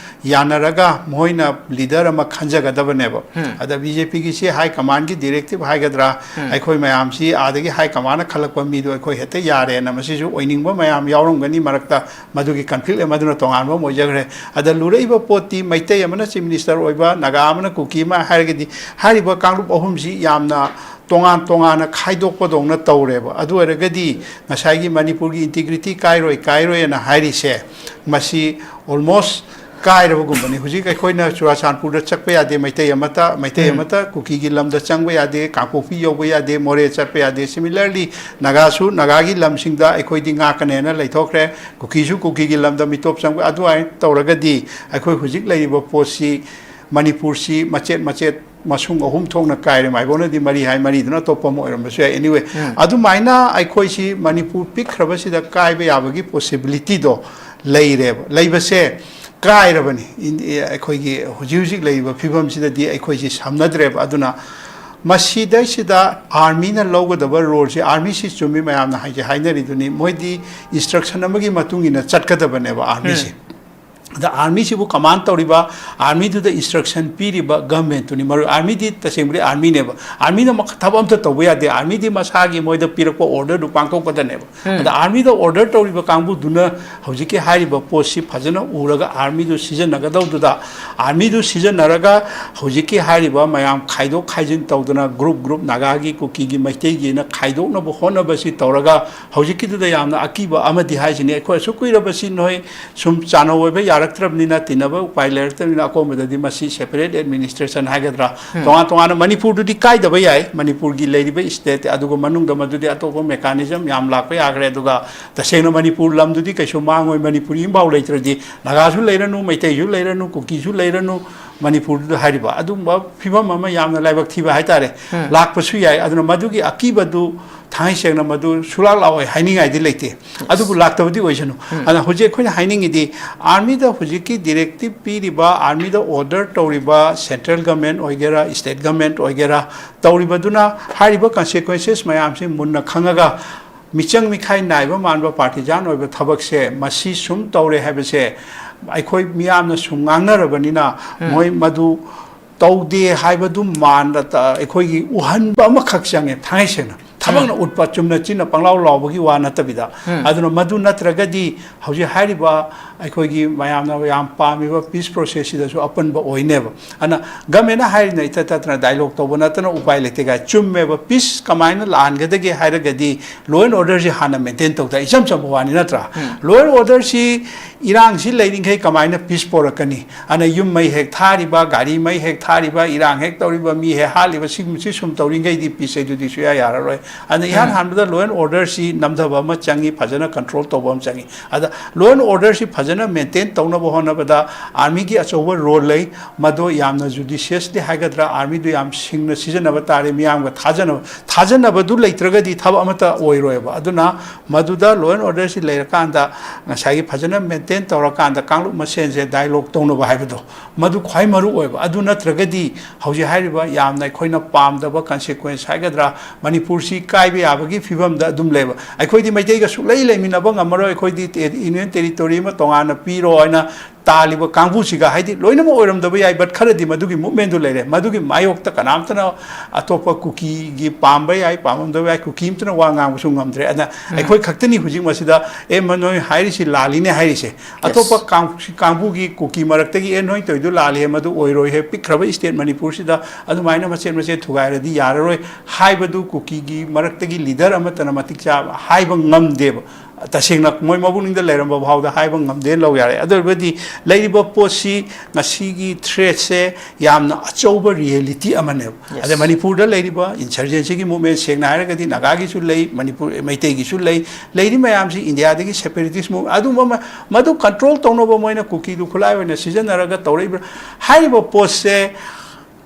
ꯌꯥꯅꯔꯒ ꯃꯈꯣꯏꯅ ꯂꯤꯗꯔ ꯑꯃ ꯈꯟꯖꯒꯗꯕꯅꯦꯕ꯫ ꯑꯗ ꯕꯤ ꯖꯦ ꯄꯤꯒꯤꯁꯤ ꯍꯥꯏ ꯀꯃꯥꯟꯒꯤ ꯗꯤꯔꯦꯛꯇꯤꯞ ꯍꯥꯏꯒꯗ꯭ꯔꯥ, ꯑꯩꯈꯣꯏ ꯃꯌꯥꯝꯁꯤ ꯑꯥꯗꯒꯤ ꯍꯥꯏ ꯀꯃꯥꯟꯅ ꯈꯜꯂꯛꯄ ꯃꯤꯗꯣ ꯑꯩꯈꯣꯏ ꯍꯦꯛꯇ ꯌꯥꯔꯦꯅ, ꯃꯁꯤꯁꯨ ꯑꯣꯏꯅꯤꯡꯕ ꯃꯌꯥꯝ ꯌꯥꯎꯔꯝꯒꯅꯤ ꯃꯔꯛꯇ, ꯃꯗꯨꯒꯤ ꯀꯟꯐ꯭ꯂꯤꯛ ꯑꯃꯗꯨꯅ ꯇꯣꯉꯥꯟꯕ ꯑꯃ ꯑꯣꯏꯖꯈ꯭ꯔꯦ꯫ ꯑꯗ ꯂꯨꯔꯛꯏꯕ ꯄꯣꯠꯇꯤ ꯃꯩꯇꯩ ꯑꯃꯅ ꯆꯤꯐ ꯃꯤꯅꯤꯁꯇꯔ ꯑꯣꯏꯕ, ꯅꯥꯒꯥ ꯑꯃꯅ ꯀꯨꯀꯤ ꯑꯃ ꯍꯥꯏꯔꯒꯗꯤ ꯍꯥꯏꯔꯤꯕ ꯀꯥꯡꯂꯨꯞ ꯑꯍꯨꯝꯁꯤ ꯌꯥꯝꯅ ꯇꯣꯉꯥꯟ ꯇꯣꯉꯥꯟꯅ ꯈꯥꯏꯗꯣꯛꯄꯗꯧꯅ ꯇꯧꯔꯦꯕ꯫ ꯑꯗꯨ ꯑꯣꯏꯔꯒꯗꯤ ꯉꯁꯥꯏꯒꯤ ꯃꯅꯤꯄꯨꯔꯒꯤ ꯏꯟꯇꯤꯒ꯭ꯔꯤꯇꯤ ꯀꯥꯏꯔꯣꯏ, ꯀꯥꯏꯔꯣꯏꯅ ꯍꯥꯏꯔꯤꯁꯦ, ꯃꯁꯤ ꯑꯣꯜꯃꯣꯁ ꯀꯥꯏꯔꯕꯒꯨꯝꯕꯅꯤ꯫ ꯍꯧꯖꯤꯛ ꯑꯩꯈꯣꯏꯅ ꯆꯨꯔꯥꯆꯥꯟꯄꯨꯔꯗ ꯆꯠꯄ ꯌꯥꯗꯦ, ꯃꯩꯇꯩ ꯑꯃꯠꯇ, ꯃꯩꯇꯩ ꯑꯃꯠꯇ ꯀꯨꯀꯤꯒꯤ ꯂꯝꯗ ꯆꯪꯕ ꯌꯥꯗꯦ, ꯀꯥꯡꯄꯣꯛꯄꯤ ꯌꯧꯕ ꯌꯥꯗꯦ, ꯃꯣꯔꯦ ꯆꯠꯄ ꯌꯥꯗꯦ꯫ ꯁꯤꯃꯤꯂꯔꯂꯤ ꯅꯥꯒꯥꯁꯨ ꯅꯥꯒꯥꯒꯤ ꯂꯝꯁꯤꯡꯗ ꯑꯩꯈꯣꯏꯗꯤ ꯉꯥꯛꯀꯅꯦꯅ ꯂꯩꯊꯣꯛꯈ꯭ꯔꯦ꯫ ꯀꯨꯀꯤꯁꯨ ꯀꯨꯀꯤꯒꯤ ꯂꯝꯗ ꯃꯤꯇꯣꯞ ꯆꯪꯕ, ꯑꯗꯨꯃꯥꯏꯅ ꯇꯧꯔꯒꯗꯤ ꯑꯩꯈꯣꯏ ꯍꯧꯖꯤꯛ ꯂꯩꯔꯤꯕ ꯄꯣꯠꯁꯤ ꯃꯅꯤꯄꯨꯔꯁꯤ ꯃꯆꯦꯠ ꯃꯆꯦꯠ ꯃꯁꯨꯡ ꯑꯍꯨꯝ ꯊꯣꯛꯅ ꯀꯥꯏꯔꯦ꯫ ꯃꯥꯏꯕꯣꯅꯗꯤ ꯃꯔꯤ ꯍꯥꯏ, ꯃꯔꯤꯗꯨꯅ ꯑꯇꯣꯞꯄ ꯑꯃ ꯑꯣꯏꯔꯝꯕꯁꯨ ꯌꯥꯏ꯫ Anyway, ꯑꯗꯨꯃꯥꯏꯅ ꯑꯩꯈꯣꯏꯁꯤ ꯃꯅꯤꯄꯨꯔ ꯄꯤꯛꯈ꯭ꯔꯕꯁꯤꯗ ꯀꯥꯏꯕ ꯌꯥꯕꯒꯤ possibilityꯗꯣ ꯂꯩꯔꯦꯕ꯫ ꯂꯩꯕꯁꯦ ꯀꯥꯏꯔꯕꯅꯤ꯫ ꯏꯟ-, ꯑꯩꯈꯣꯏꯒꯤ ꯍꯧꯖꯤꯛ ꯍꯧꯖꯤꯛ ꯂꯩꯔꯤꯕ ꯐꯤꯕꯝꯁꯤꯗꯗꯤ ꯑꯩꯈꯣꯏꯁꯤ ꯁꯝꯅꯗ꯭ꯔꯦꯕ꯫ ꯑꯗꯨꯅ ꯃꯁꯤꯗꯩꯁꯤꯗ armyꯅ ꯂꯧꯒꯗꯕ roleꯁꯤ, armyꯁꯤ ꯆꯨꯝꯃꯤ ꯃꯌꯥꯝꯅ ꯍꯥꯏꯁꯦ ꯍꯥꯏꯅꯔꯤꯗꯨꯅꯤ, ꯃꯣꯏꯗꯤ instruction ꯑꯃꯒꯤ ꯃꯇꯨꯡ ꯏꯟꯅ ꯆꯠꯀꯗꯕꯅꯦꯕ armyꯁꯤ꯫ ꯑꯗ armyꯁꯤꯕꯨ command ꯇꯧꯔꯤꯕ, armyꯗꯨꯗ instruction ꯄꯤꯔꯤꯕ governmentꯇꯨꯅꯤ ꯃꯔꯨ꯫ Armyꯗꯤ ꯇꯁꯦꯡꯕꯗꯤ armyꯅꯦꯕ꯫ Armyꯅ ꯃꯈ-, ꯊꯕꯛ ꯑꯝꯇ ꯇꯧꯕ ꯌꯥꯗꯦ꯫ Armyꯗꯤ ꯃꯁꯥꯒꯤ ꯃꯣꯏꯗ ꯄꯤꯔꯛꯄ orderꯗꯨ ꯄꯥꯡꯊꯣꯛꯄꯗꯅꯦꯕ꯫ ꯑꯗ armyꯗ order ꯇꯧꯔꯤꯕ ꯀꯥꯡꯕꯨꯗꯨꯅ ꯍꯧꯖꯤꯛꯀꯤ ꯍꯥꯏꯔꯤꯕ ꯄꯣꯠꯁꯤ ꯐꯖꯅ ꯎꯔꯒ armyꯗꯨ ꯁꯤꯖꯤꯟꯅꯒꯗꯧꯗꯨꯗ, armyꯗꯨ ꯁꯤꯖꯤꯟꯅꯔꯒ ꯍꯧꯖꯤꯛꯀꯤ ꯍꯥꯏꯔꯤꯕ ꯃꯌꯥꯝ ꯈꯥꯏꯗꯣꯛ ꯈꯥꯏꯖꯤꯟ ꯇꯧꯗꯅ group group, ꯅꯥꯒꯥꯒꯤ, ꯀꯨꯀꯤꯒꯤ, ꯃꯩꯇꯩꯒꯤꯅ ꯈꯥꯏꯗꯣꯛꯅꯕ ꯍꯣꯠꯅꯕꯁꯤ ꯇꯧꯔꯒ, ꯍꯧꯖꯤꯛꯀꯤꯗꯨꯗ ꯌꯥꯝꯅ ꯑꯀꯤꯕ ꯑꯃꯗꯤ ꯍꯥꯏꯁꯤꯅꯤ, ꯑꯩꯈꯣꯏ ꯑꯁꯨꯛ ꯀꯨꯏꯔꯕꯁꯤ ꯅꯣꯏ ꯁꯨꯝ ꯆꯥꯅꯧ ꯑꯣꯏꯕ ꯌꯥꯔꯛꯇ꯭ꯔꯕꯅꯤꯅ, ꯇꯤꯟꯅꯕ ꯎꯄꯥꯏ ꯂꯩꯔꯛꯇ꯭ꯔꯕꯅꯤꯅ, ꯑꯀꯣꯟꯕꯗꯗꯤ ꯃꯁꯤ separate administration ꯍꯥꯏꯒꯗ꯭ꯔꯥ, ꯇꯣꯉꯥꯟ ꯇꯣꯉꯥꯟꯅ, ꯃꯅꯤꯄꯨꯔꯗꯨꯗꯤ ꯀꯥꯏꯗꯕ ꯌꯥꯏ, ꯃꯅꯤꯄꯨꯔꯒꯤ ꯂꯩꯔꯤꯕ state, ꯑꯗꯨꯒ ꯃꯅꯨꯡꯗ ꯃꯗꯨꯗꯤ ꯑꯇꯣꯞꯄ mechanism ꯌꯥꯝ ꯂꯥꯛꯄ ꯌꯥꯈ꯭ꯔꯦ꯫ ꯑꯗꯨꯒ ꯇꯁꯦꯡꯅ ꯃꯅꯤꯄꯨꯔ ꯂꯝꯗꯨꯗꯤ ꯀꯩꯁꯨ ꯃꯥꯡꯉꯣꯏ, ꯃꯅꯤꯄꯨꯔꯤ ꯑꯃꯐꯥꯎ ꯂꯩꯇ꯭ꯔꯗꯤ, ꯅꯥꯒꯥꯁꯨ ꯂꯩꯔꯅꯨ, ꯃꯩꯇꯩꯁꯨ ꯂꯩꯔꯅꯨ, ꯀꯨꯀꯤꯁꯨ ꯂꯩꯔꯅꯨ, ꯃꯅꯤꯄꯨꯔꯗꯨꯗ ꯍꯥꯏꯔꯤꯕ ꯑꯗꯨꯒꯨꯝꯕ ꯐꯤꯕꯝ ꯑꯃ ꯌꯥꯝꯅ ꯂꯥꯏꯕꯛ ꯊꯤꯕ ꯍꯥꯏꯇꯥꯔꯦ, ꯂꯥꯛꯄꯁꯨ ꯌꯥꯏ꯫ ꯑꯗꯨꯅ ꯃꯗꯨꯒꯤ ꯑꯀꯤꯕꯗꯨ ꯊꯥꯡꯉꯩ ꯁꯦꯡꯅ ꯃꯗꯨ ꯁꯨꯂꯥꯛ ꯂꯥꯛꯑꯣꯏ ꯍꯥꯏꯅꯤꯡꯉꯥꯏꯗꯤ ꯂꯩꯇꯦ꯫ ꯑꯗꯨꯕꯨ ꯂꯥꯛꯇꯕꯗꯤ ꯑꯣꯏꯁꯅꯨ꯫ ꯑꯗꯨꯅ ꯍꯧꯖꯤꯛ ꯑꯩꯈꯣꯏꯅ ꯍꯥꯏꯅꯤꯡꯉꯤꯗꯤ, armyꯗ ꯍꯧꯖꯤꯛꯀꯤ directive ꯄꯤꯔꯤꯕ, armyꯗ order ꯇꯧꯔꯤꯕ central government ꯑꯣꯏꯒꯦꯔꯥ, state government ꯑꯣꯏꯒꯦꯔꯥ, ꯇꯧꯔꯤꯕꯗꯨꯅ ꯍꯥꯏꯔꯤꯕ consequences ꯃꯌꯥꯝꯁꯤ ꯃꯨꯟꯅ ꯈꯪꯉꯒ, ꯃꯤꯆꯪ ꯃꯤꯈꯥꯏ ꯅꯥꯏꯕ ꯃꯥꯟꯕ partisan ꯑꯣꯏꯕ ꯊꯕꯛꯁꯦ ꯃꯁꯤ ꯁꯨꯝ ꯇꯧꯔꯦ ꯍꯥꯏꯕꯁꯦ ꯑꯩꯈꯣꯏ ꯃꯤꯌꯥꯝꯅ ꯁꯨꯝ ꯉꯥꯡꯅꯔꯕꯅꯤꯅ, ꯃꯣꯏ ꯃꯗꯨ ꯇꯧꯗꯦ ꯍꯥꯏꯕꯗꯨ ꯃꯥꯟꯗ ꯇ-, ꯑꯩꯈꯣꯏꯒꯤ ꯎꯍꯟꯕ ꯑꯃꯈꯛ ꯆꯪꯉꯦ, ꯊꯥꯡꯉꯩ ꯁꯦꯡꯅ꯫ ꯊꯕꯛꯅ ꯎꯠꯄ, ꯆꯨꯝꯅ ꯆꯤꯟꯅ ꯄꯪꯂꯥꯎ ꯂꯥꯎꯕꯒꯤ ꯋꯥ ꯅꯠꯇꯕꯤꯗ꯫ ꯑꯗꯨꯅ ꯃꯗꯨ ꯅꯠꯇ꯭ꯔꯒꯗꯤ ꯍꯧꯖꯤꯛ ꯍꯥꯏꯔꯤꯕ ꯑꯩꯈꯣꯏꯒꯤ ꯃꯌꯥꯝꯅ ꯌꯥꯝ ꯄꯥꯝꯃꯤꯕ peace processꯁꯤꯗꯁꯨ ꯑꯄꯟꯕ ꯑꯣꯏꯅꯦꯕ꯫ ꯑꯗꯨꯅ governmentꯅ ꯍꯥꯏꯔꯤꯅ ꯏꯇꯠ ꯇꯠꯇꯅ dialogue ꯇꯧꯕ ꯅꯠꯇꯅ ꯎꯄꯥꯏ ꯂꯩꯇꯦ ꯀꯥꯏ꯫ ꯆꯨꯝꯃꯦꯕ, peace ꯀꯃꯥꯏꯅ ꯂꯥꯛꯍꯟꯒꯗꯒꯦ ꯍꯥꯏꯔꯒꯗꯤ law and orderꯁꯤ ꯍꯥꯟꯅ maintain ꯇꯧ ꯇꯥꯏ꯫ ꯏꯆꯝ ꯆꯝꯕ ꯋꯥꯅꯤ ꯅꯠꯇ꯭ꯔꯥ? Law and orderꯁꯤ, ꯏꯔꯥꯡꯁꯤ ꯂꯩꯔꯤꯈꯩ ꯀꯃꯥꯏꯅ peace ꯄꯣꯔꯛꯀꯅꯤ? ꯑꯗꯨꯅ ꯌꯨꯝ ꯃꯩ ꯍꯦꯛ ꯊꯥꯔꯤꯕ, ꯒꯥꯔꯤ ꯃꯩ ꯍꯦꯛ ꯊꯥꯔꯤꯕ, ꯏꯔꯥꯡ ꯍꯦꯛ ꯇꯧꯔꯤꯕ, ꯃꯤ ꯍꯦꯛ ꯍꯥꯠꯂꯤꯕ, ꯁꯤꯒꯨꯝꯕꯁꯤ ꯁꯨꯝ ꯇꯧꯔꯤꯈꯩꯗꯤ peace ꯍꯥꯏꯗꯨꯗꯤ ꯁꯨꯌꯥ ꯌꯥꯔꯔꯣꯏ꯫ ꯑꯗꯨꯅ ꯏꯍꯥꯟ ꯍꯥꯟꯕꯗ law and order ꯁꯤ ꯅꯝꯊꯕ ꯑꯃ ꯆꯪꯉꯤ, ꯐꯖꯅ control ꯇꯧꯕ ꯑꯃ ꯆꯪꯉꯤ꯫ ꯑꯗ law and order ꯁꯤ ꯐꯖꯅ maintain ꯇꯧꯅꯕ ꯍꯣꯠꯅꯕꯗ army ꯒꯤ ꯑꯆꯧꯕ role ꯂꯩ꯫ ꯃꯗꯣ ꯌꯥꯝꯅ judiciously ꯍꯥꯏꯒꯗ꯭ꯔꯥ, army ꯗꯨ ꯌꯥꯝ ꯁꯤꯡꯅ ꯁꯤꯖꯤꯟꯅꯕ ꯇꯥꯔꯦ꯫ ꯃꯤꯌꯥꯝꯒ ꯊꯥꯖꯅꯕ, ꯊꯥꯖꯅꯕꯗꯨ ꯂꯩꯇ꯭ꯔꯒꯗꯤ ꯊꯕꯛ ꯑꯃꯠꯇ ꯑꯣꯏꯔꯣꯏꯕ꯫ ꯑꯗꯨꯅ ꯃꯗꯨꯗ law and order ꯁꯤ ꯂꯩꯔꯀꯥꯟꯗ ꯉꯁꯥꯏꯒꯤ ꯐꯖꯅ maintain ꯇꯧꯔꯀꯥꯟꯗ ꯀꯥꯡꯂꯨꯞ ꯃꯁꯦꯟꯁꯦ dialogue ꯇꯧꯅꯕ ꯍꯥꯏꯕꯗꯣ, ꯃꯗꯨ ꯈ꯭ꯋꯥꯏ ꯃꯔꯨ ꯑꯣꯏꯕ꯫ ꯑꯗꯨ ꯅꯠꯇ꯭ꯔꯒꯗꯤ ꯍꯧꯖꯤꯛ ꯍꯥꯏꯔꯤꯕ ꯌꯥꯝꯅ ꯑꯩꯈꯣꯏꯅ ꯄꯥꯝꯗꯕ consequence ꯍꯥꯏꯒꯗ꯭ꯔꯥ, ꯃꯅꯤꯄꯨꯔꯁꯤ ꯀꯥꯏꯕ ꯌꯥꯕꯒꯤ ꯐꯤꯕꯝꯗ ꯑꯗꯨꯝ ꯂꯩꯕ꯫ ꯑꯩꯈꯣꯏꯗꯤ ꯃꯩꯇꯩꯒ ꯁꯨꯛꯂꯩ ꯂꯩꯃꯤꯟꯅꯕ ꯉꯝꯃꯔꯣꯏ, ꯑꯩꯈꯣꯏꯗꯤ ꯇꯦ-, Union Territory ꯑꯃ ꯇꯣꯉꯥꯟꯅ ꯄꯤꯔꯣ ꯍꯥꯏꯅ ꯇꯥꯜꯂꯤꯕ ꯀꯥꯡꯕꯨꯁꯤꯒ, ꯍꯥꯏꯗꯤ ꯂꯣꯏꯅꯃꯛ ꯑꯣꯏꯔꯝꯗꯕ ꯌꯥꯏ, but ꯈꯔꯗꯤ ꯃꯗꯨꯒꯤ movement ꯇꯨ ꯂꯩꯔꯦ꯫ ꯃꯗꯨꯒꯤ ꯃꯥꯌꯣꯛꯇ ꯀꯅꯥꯝꯇꯅ, ꯑꯇꯣꯞꯄ ꯀꯨꯀꯤꯒꯤ ꯄꯥꯝꯕ ꯌꯥꯏ, ꯄꯥꯝꯃꯝꯗꯕ ꯌꯥꯏ, ꯀꯨꯀꯤ ꯑꯝꯇꯅ ꯋꯥ ꯉꯥꯡꯕꯁꯨ ꯉꯝꯗ꯭ꯔꯦ꯫ ꯑꯗ ꯑꯩꯈꯣꯏ ꯈꯛꯇꯅꯤ ꯍꯧꯖꯤꯛ ꯃꯁꯤꯗ, "ꯑꯦ, ꯃ-, ꯅꯣꯏ ꯍꯥꯏꯔꯤꯁꯤ ꯂꯥꯜꯂꯤꯅꯦ" ꯍꯥꯏꯔꯤꯁꯦ꯫ ꯑꯇꯣꯞꯄ ꯀꯥꯡ-, ꯀꯥꯡꯕꯨꯒꯤ ꯀꯨꯀꯤ ꯃꯔꯛꯇꯒꯤ, "ꯑꯦ, ꯅꯣꯏ ꯇꯧꯔꯤꯗꯨ ꯂꯥꯜꯂꯤꯍꯦ, ꯃꯗꯨ ꯑꯣꯏꯔꯣꯏꯍꯦ, ꯄꯤꯛꯈ꯭ꯔꯕ state ꯃꯅꯤꯄꯨꯔꯁꯤꯗ ꯑꯗꯨꯃꯥꯏꯅ ꯃꯆꯦꯠ ꯃꯆꯦꯠ ꯊꯨꯒꯥꯏꯔꯗꯤ ꯌꯥꯔꯔꯣꯏ" ꯍꯥꯏꯕꯗꯨ ꯀꯨꯀꯤꯒꯤ ꯃꯔꯛꯇꯒꯤ leader ꯑꯃꯠꯇꯅ ꯃꯇꯤꯛ ꯆꯥꯕ ꯍꯥꯏꯕ ꯉꯝꯗꯦꯕ꯫ ꯇꯁꯦꯡꯅ ꯃꯣꯏ ꯃꯕꯨꯛꯅꯤꯡꯗ ꯂꯩꯔꯝꯕ ꯐꯥꯎꯗ ꯍꯥꯏꯕ ꯉꯝꯗꯦꯅ ꯂꯧ ꯌꯥꯔꯦ꯫ ꯑꯗꯨ ꯑꯣꯏꯔꯕꯗꯤ ꯂꯩꯔꯤꯕ ꯄꯣꯠꯁꯤ, ꯉꯁꯤꯒꯤ threat ꯁꯦ ꯌꯥꯝꯅ ꯑꯆꯧꯕ reality ꯑꯃꯅꯦꯕ꯫ Yes. ꯑꯗ ꯃꯅꯤꯄꯨꯔꯗ ꯂꯩꯔꯤꯕ insurgency ꯒꯤ movement, ꯁꯦꯡꯅ ꯍꯥꯏꯔꯒꯗꯤ ꯅꯥꯒꯥꯒꯤꯁꯨ ꯂꯩ, ꯃꯅꯤꯄꯨꯔ ꯃꯩꯇꯩꯒꯤꯁꯨ ꯂꯩ, ꯂꯩꯔꯤ ꯃꯌꯥꯝꯁꯤ ꯏꯟꯗꯤꯌꯥꯗꯒꯤ separatist movement, ꯑꯗꯨꯝꯕ ꯑꯃ, ꯃꯗꯨ control ꯇꯧꯅꯕ ꯃꯣꯏꯅ ꯀꯨꯀꯤꯗꯨ ꯈꯨꯠꯂꯥꯏ ꯑꯣꯏꯅ ꯁꯤꯖꯤꯟꯅꯔꯒ ꯇꯧꯔꯛꯏꯕ꯭ꯔꯥ? ꯍꯥꯏꯔꯤꯕ ꯄꯣꯠꯁꯦ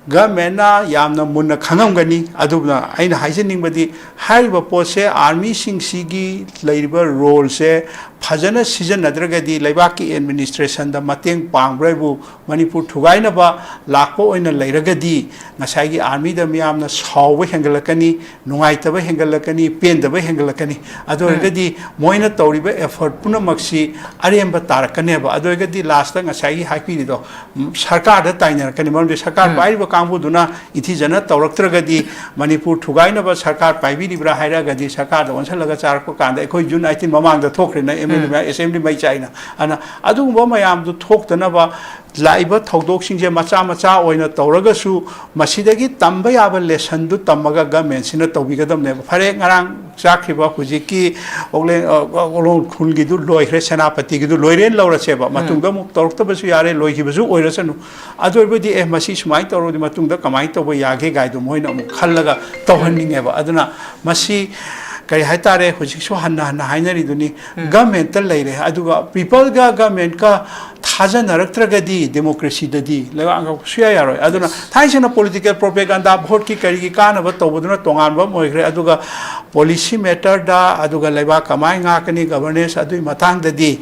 government ꯅ ꯌꯥꯝꯅ ꯃꯨꯟꯅ ꯈꯪꯉꯝꯒꯅꯤ꯫ ꯑꯗꯨꯅ ꯑꯩꯅ ꯍꯥꯏꯖꯅꯤꯡꯕꯗꯤ, ꯍꯥꯏꯔꯤꯕ ꯄꯣꯠꯁꯦ, army ꯁꯤꯡꯁꯤꯒꯤ ꯂꯩꯔꯤꯕ role ꯁꯦ ꯐꯖꯅ ꯁꯤꯖꯤꯟꯅꯗ꯭ꯔꯒꯗꯤ ꯂꯩꯕꯥꯛꯀꯤ administration ꯗ ꯃꯇꯦꯡ ꯄꯥꯡꯕ꯭ꯔꯥ ꯍꯥꯏꯕꯨ, ꯃꯅꯤꯄꯨꯔ ꯊꯨꯒꯥꯏꯅꯕ ꯂꯥꯛꯄ ꯑꯣꯏꯅ ꯂꯩꯔꯒꯗꯤ, ꯉꯁꯥꯏꯒꯤ army ꯗ ꯃꯤꯌꯥꯝꯅ ꯁꯥꯎꯕ ꯍꯦꯟꯒꯠꯂꯛꯀꯅꯤ, ꯅꯨꯡꯉꯥꯏꯇꯕ ꯍꯦꯟꯒꯠꯂꯛꯀꯅꯤ, ꯄꯦꯟꯗꯕ ꯍꯦꯟꯒꯠꯂꯛꯀꯅꯤ꯫ ꯑꯗꯨ ꯑꯣꯏꯔꯒꯗꯤ ꯃꯣꯏꯅ ꯇꯧꯔꯤꯕ effort ꯄꯨꯝꯅꯃꯛꯁꯤ ꯑꯔꯦꯝꯕ ꯇꯥꯔꯛꯀꯅꯦꯕ꯫ ꯑꯗꯨ ꯑꯣꯏꯔꯒꯗꯤ last ꯉꯁꯥꯏꯒꯤ ꯍꯥꯏꯕꯤꯔꯤꯗꯣ, ꯎꯝ, ꯁꯔꯀꯥꯔꯗ ꯇꯥꯏꯅꯔꯛꯀꯅꯤ꯫ ꯃꯔꯝꯗꯤ ꯁꯔꯀꯥꯔ ꯄꯥꯏꯔꯤꯕ ꯀꯥꯡꯕꯨꯗꯨꯅ ꯏꯟꯊꯤꯖꯅ ꯇꯧꯔꯛꯇ꯭ꯔꯒꯗꯤ, ꯃꯅꯤꯄꯨꯔ ꯊꯨꯒꯥꯏꯅꯕ ꯁꯔꯀꯥꯔ ꯄꯥꯏꯕꯤꯔꯤꯕ꯭ꯔꯥ ꯍꯥꯏꯔꯒꯗꯤ, ꯁꯔꯀꯥꯔꯗ ꯑꯣꯟꯁꯤꯜꯂꯒ ꯆꯥꯔꯛꯄ ꯀꯥꯟꯗ, ꯑꯩꯈꯣꯏ June nineteen ꯃꯃꯥꯡꯗ ꯊꯣꯛꯈ꯭ꯔꯦꯅ, ꯅꯨꯃꯤꯠ ꯑꯦꯁꯦꯝꯕ꯭ꯂꯤ ꯃꯩ ꯆꯥꯛꯏꯅ꯫ ꯑꯗꯨꯅ ꯑꯗꯨꯒꯨꯝꯕ ꯃꯌꯥꯝꯗꯨ ꯊꯣꯛꯇꯅꯕ ꯂꯥꯛꯏꯕ ꯊꯧꯗꯣꯛꯁꯤꯡꯁꯦ ꯃꯆꯥ ꯃꯆꯥ ꯑꯣꯏꯅ ꯇꯧꯔꯒꯁꯨ, ꯃꯁꯤꯗꯒꯤ ꯇꯝꯕ ꯌꯥꯕ ꯂꯦꯁꯟꯗꯨ ꯇꯝꯃꯒ ꯒꯃꯦꯟꯁꯤꯅ ꯇꯧꯕꯤꯒꯗꯕꯅꯦꯕ꯫ ꯐꯔꯦ, ꯉꯔꯥꯡ ꯆꯥꯛꯈꯤꯕ ꯍꯧꯖꯤꯛꯀꯤ ꯑꯣꯛꯂꯦꯟ, ꯑ, ꯑꯣꯛꯂꯣꯡ ꯈꯨꯜꯒꯤꯗꯨ ꯂꯣꯏꯈ꯭ꯔꯦ, ꯁꯦꯅꯥꯄꯇꯤꯒꯤꯗꯨ ꯂꯣꯏꯔꯦꯅ ꯂꯧꯔꯁꯦꯕ꯫ ꯃꯇꯨꯡꯗ ꯑꯃꯨꯛ ꯇꯧꯔꯛꯇꯕꯁꯨ ꯌꯥꯔꯦ, ꯂꯣꯏꯈꯤꯕꯁꯨ ꯑꯣꯏꯔꯁꯅꯨ꯫ ꯑꯗꯨ ꯑꯣꯏꯔꯕꯗꯤ, ꯑꯦ, ꯃꯁꯤ ꯁꯨꯃꯥꯏꯅ ꯇꯧꯔꯗꯤ ꯃꯇꯨꯡꯗ ꯀꯃꯥꯏꯅ ꯇꯧꯕ ꯌꯥꯒꯦ ꯀꯥꯏꯗꯣ ꯃꯣꯏꯅ ꯑꯃꯨꯛ ꯈꯜꯂꯒ ꯇꯧꯍꯟꯅꯤꯡꯉꯦꯕ꯫ ꯑꯗꯨꯅ ꯃꯁꯤ ꯀꯔꯤ ꯍꯥꯏꯇꯥꯔꯦ, ꯍꯧꯖꯤꯛꯁꯨ ꯍꯟꯅ ꯍꯟꯅ ꯍꯥꯏꯅꯔꯤꯗꯨꯅꯤ, ꯒꯃꯦꯟꯇ ꯂꯩꯔꯦ, ꯑꯗꯨꯒ ꯄꯤꯄꯜꯒ ꯒꯃꯦꯟꯀ ꯊꯥꯖꯅꯔꯛꯇ꯭ꯔꯒꯗꯤ ꯗꯦꯃꯣꯀ꯭ꯔꯦꯁꯤꯗꯗꯤ ꯂꯩꯕꯥꯛ ꯑꯃꯈꯛ ꯁꯨꯌꯥ ꯌꯥꯔꯣꯏ꯫ ꯑꯗꯨꯅ ꯊꯥꯏꯅ ꯄꯣꯂꯤꯇꯤꯀꯦꯜ ꯄ꯭ꯔꯣꯄꯦꯒꯥꯟꯗꯥ ꯚꯣꯠꯀꯤ ꯀꯔꯤꯒꯤ ꯀꯥꯟꯅꯕ ꯇꯧꯕꯗꯨꯅ ꯇꯣꯉꯥꯟꯕ ꯑꯃ ꯑꯣꯏꯈ꯭ꯔꯦ꯫ ꯑꯗꯨꯒ ꯄꯣꯂꯤꯁꯤ ꯃꯦꯇꯔꯗ, ꯑꯗꯨꯒ ꯂꯩꯕꯥꯛ ꯀꯃꯥꯏꯅ ꯉꯥꯛꯀꯅꯤ, ꯒꯚꯔꯅꯦꯟꯁ, ꯑꯗꯨꯒꯤ ꯃꯇꯥꯡꯗꯗꯤ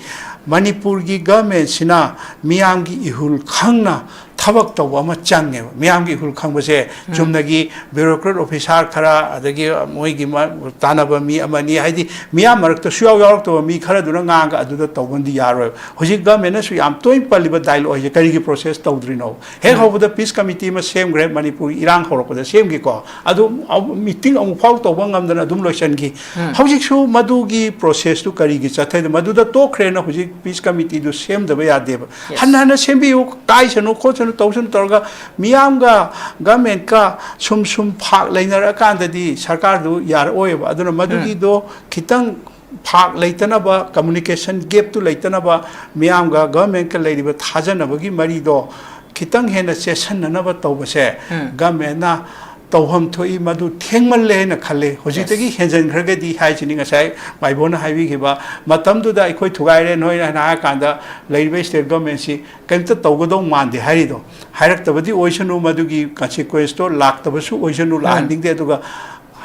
ꯃꯅꯤꯄꯨꯔꯒꯤ ꯒꯃꯦꯟꯁꯤꯅ ꯃꯤꯌꯥꯝꯒꯤ ꯏꯍꯨꯜ ꯈꯪꯅ ꯊꯕꯛ ꯇꯧꯕ ꯑꯃ ꯆꯪꯉꯦꯕ꯫ ꯃꯤꯌꯥꯝꯒꯤ ꯏꯍꯨꯜ ꯈꯪꯕꯁꯦ ꯆꯨꯝꯅꯒꯤ ꯕ꯭ꯌꯨꯔꯣꯀ꯭ꯔꯦꯠ ꯑꯣꯐꯤꯁꯥꯔ ꯈꯔ, ꯑꯗꯒꯤ ꯃꯣꯏꯒꯤ ꯃ-, ꯇꯥꯟꯅꯕ ꯃꯤ ꯑꯃꯅꯤ, ꯍꯥꯏꯗꯤ ꯃꯤꯌꯥꯝ ꯃꯔꯛꯇ ꯁꯨꯌꯥꯎ ꯌꯥꯎꯔꯛꯇꯕ ꯃꯤ ꯈꯔꯗꯨꯅ ꯉꯥꯡꯉꯒ ꯑꯗꯨꯗ ꯇꯧꯕꯅꯗꯤ ꯌꯥꯔꯣꯏꯕ꯫ ꯍꯧꯖꯤꯛ ꯒꯃꯦꯟꯅꯁꯨ ꯌꯥꯝ ꯇꯣꯏꯅ ꯄꯜꯂꯤꯕ ꯗꯥꯏꯂꯣꯒꯁꯦ ꯀꯔꯤꯒꯤ ꯄ꯭ꯔꯣꯁꯦꯁ ꯇꯧꯗ꯭ꯔꯤꯅꯣ? ꯍꯦꯛ ꯍꯧꯕꯗ ꯄꯤꯁ ꯀꯃꯤꯇꯤ ꯑꯃ ꯁꯦꯝꯈ꯭ꯔꯦ, ꯃꯅꯤꯄꯨꯔꯒꯤ ꯏꯔꯥꯡ ꯍꯧꯔꯛꯄꯗ ꯁꯦꯝꯈꯤꯀꯣ, ꯑꯗꯨ ꯃꯤꯇꯤꯡ ꯑꯃꯨꯛ ꯐꯥꯎ ꯇꯧꯕ ꯉꯝꯗꯅ ꯑꯗꯨꯝ ꯂꯣꯏꯁꯤꯟꯈꯤ꯫ ꯍꯧꯖꯤꯛꯁꯨ ꯃꯗꯨꯒꯤ ꯄ꯭ꯔꯣꯁꯦꯁꯇꯨ ꯀꯔꯤꯒꯤ ꯆꯠꯊꯩꯅꯣ? ꯃꯗꯨꯗ ꯇꯣꯛꯈ꯭ꯔꯦꯅ ꯍꯧꯖꯤꯛ ꯄꯤꯁ ꯀꯃꯤꯇꯤꯗꯨ ꯁꯦꯝꯗꯕ ꯌꯥꯗꯦꯕ꯫ ꯍꯟꯅ ꯍꯟꯅ ꯁꯦꯝꯕꯤꯌꯨ, ꯀꯥꯏꯁꯅꯨ ꯈꯣꯠꯁꯅꯨ, ꯇꯧꯁꯅꯨ ꯇꯧꯔꯒ ꯃꯤꯌꯥꯝꯒ ꯒꯃꯦꯟꯀ ꯁꯨꯝ ꯁꯨꯝ ꯐꯥꯛ ꯂꯩꯅꯔꯛꯑꯀꯥꯟꯗꯗꯤ ꯁꯔꯀꯥꯔꯗꯨ ꯌꯥꯔꯛꯑꯣꯏꯕ꯫ ꯑꯗꯨꯅ ꯃꯗꯨꯒꯤꯗꯣ ꯈꯤꯇꯪ ꯐꯥꯛ ꯂꯩꯇꯅꯕ, ꯀꯝꯃꯨꯅꯤꯀꯦꯁꯟ ꯒꯦꯞꯇꯨ ꯂꯩꯇꯅꯕ, ꯃꯤꯌꯥꯝꯒ ꯒꯃꯦꯟꯀ ꯂꯩꯔꯤꯕ ꯊꯥꯖꯅꯕꯒꯤ ꯃꯔꯤꯗꯣ ꯈꯤꯇꯪ ꯍꯦꯟꯅ ꯆꯦꯠꯁꯟꯅꯅꯕ ꯇꯧꯕꯁꯦ ꯒꯃꯦꯟꯅ ꯇꯧꯐꯝ ꯊꯣꯛꯏ꯫ ꯃꯗꯨ ꯊꯦꯡꯃꯜꯂꯦ ꯍꯥꯏꯅ ꯈꯜꯂꯦ꯫ ꯍꯧꯖꯤꯛꯇꯒꯤ ꯍꯦꯟꯖꯟꯈ꯭ꯔꯒꯗꯤ ꯍꯥꯏꯁꯤꯅꯤ, ꯉꯁꯥꯏ ꯃꯥꯏꯕꯣꯅ ꯍꯥꯏꯕꯤꯈꯤꯕ ꯃꯇꯝꯗꯨꯗ ꯑꯩꯈꯣꯏ ꯊꯨꯒꯥꯏꯔꯦ ꯅꯣꯏꯅ ꯍꯥꯏꯅ ꯍꯥꯏꯔ ꯀꯥꯟꯗ ꯂꯩꯔꯤꯕ ꯁ꯭ꯇꯦꯠ ꯒꯣꯔꯃꯦꯟꯁꯤ ꯀꯔꯤꯝꯇ ꯇꯧꯒꯗꯧ ꯃꯥꯟꯗꯦ ꯍꯥꯏꯔꯤꯗꯣ꯫ ꯍꯥꯏꯔꯛꯇꯕꯗꯤ ꯑꯣꯏꯁꯅꯨ, ꯃꯗꯨꯒꯤ ꯀꯟꯁꯤꯀ꯭ꯋꯦꯟꯁꯇꯣ ꯂꯥꯛꯇꯕꯁꯨ ꯑꯣꯏꯁꯅꯨ, ꯂꯥꯛꯍꯟꯅꯤꯡꯗꯦ꯫ ꯑꯗꯨꯒ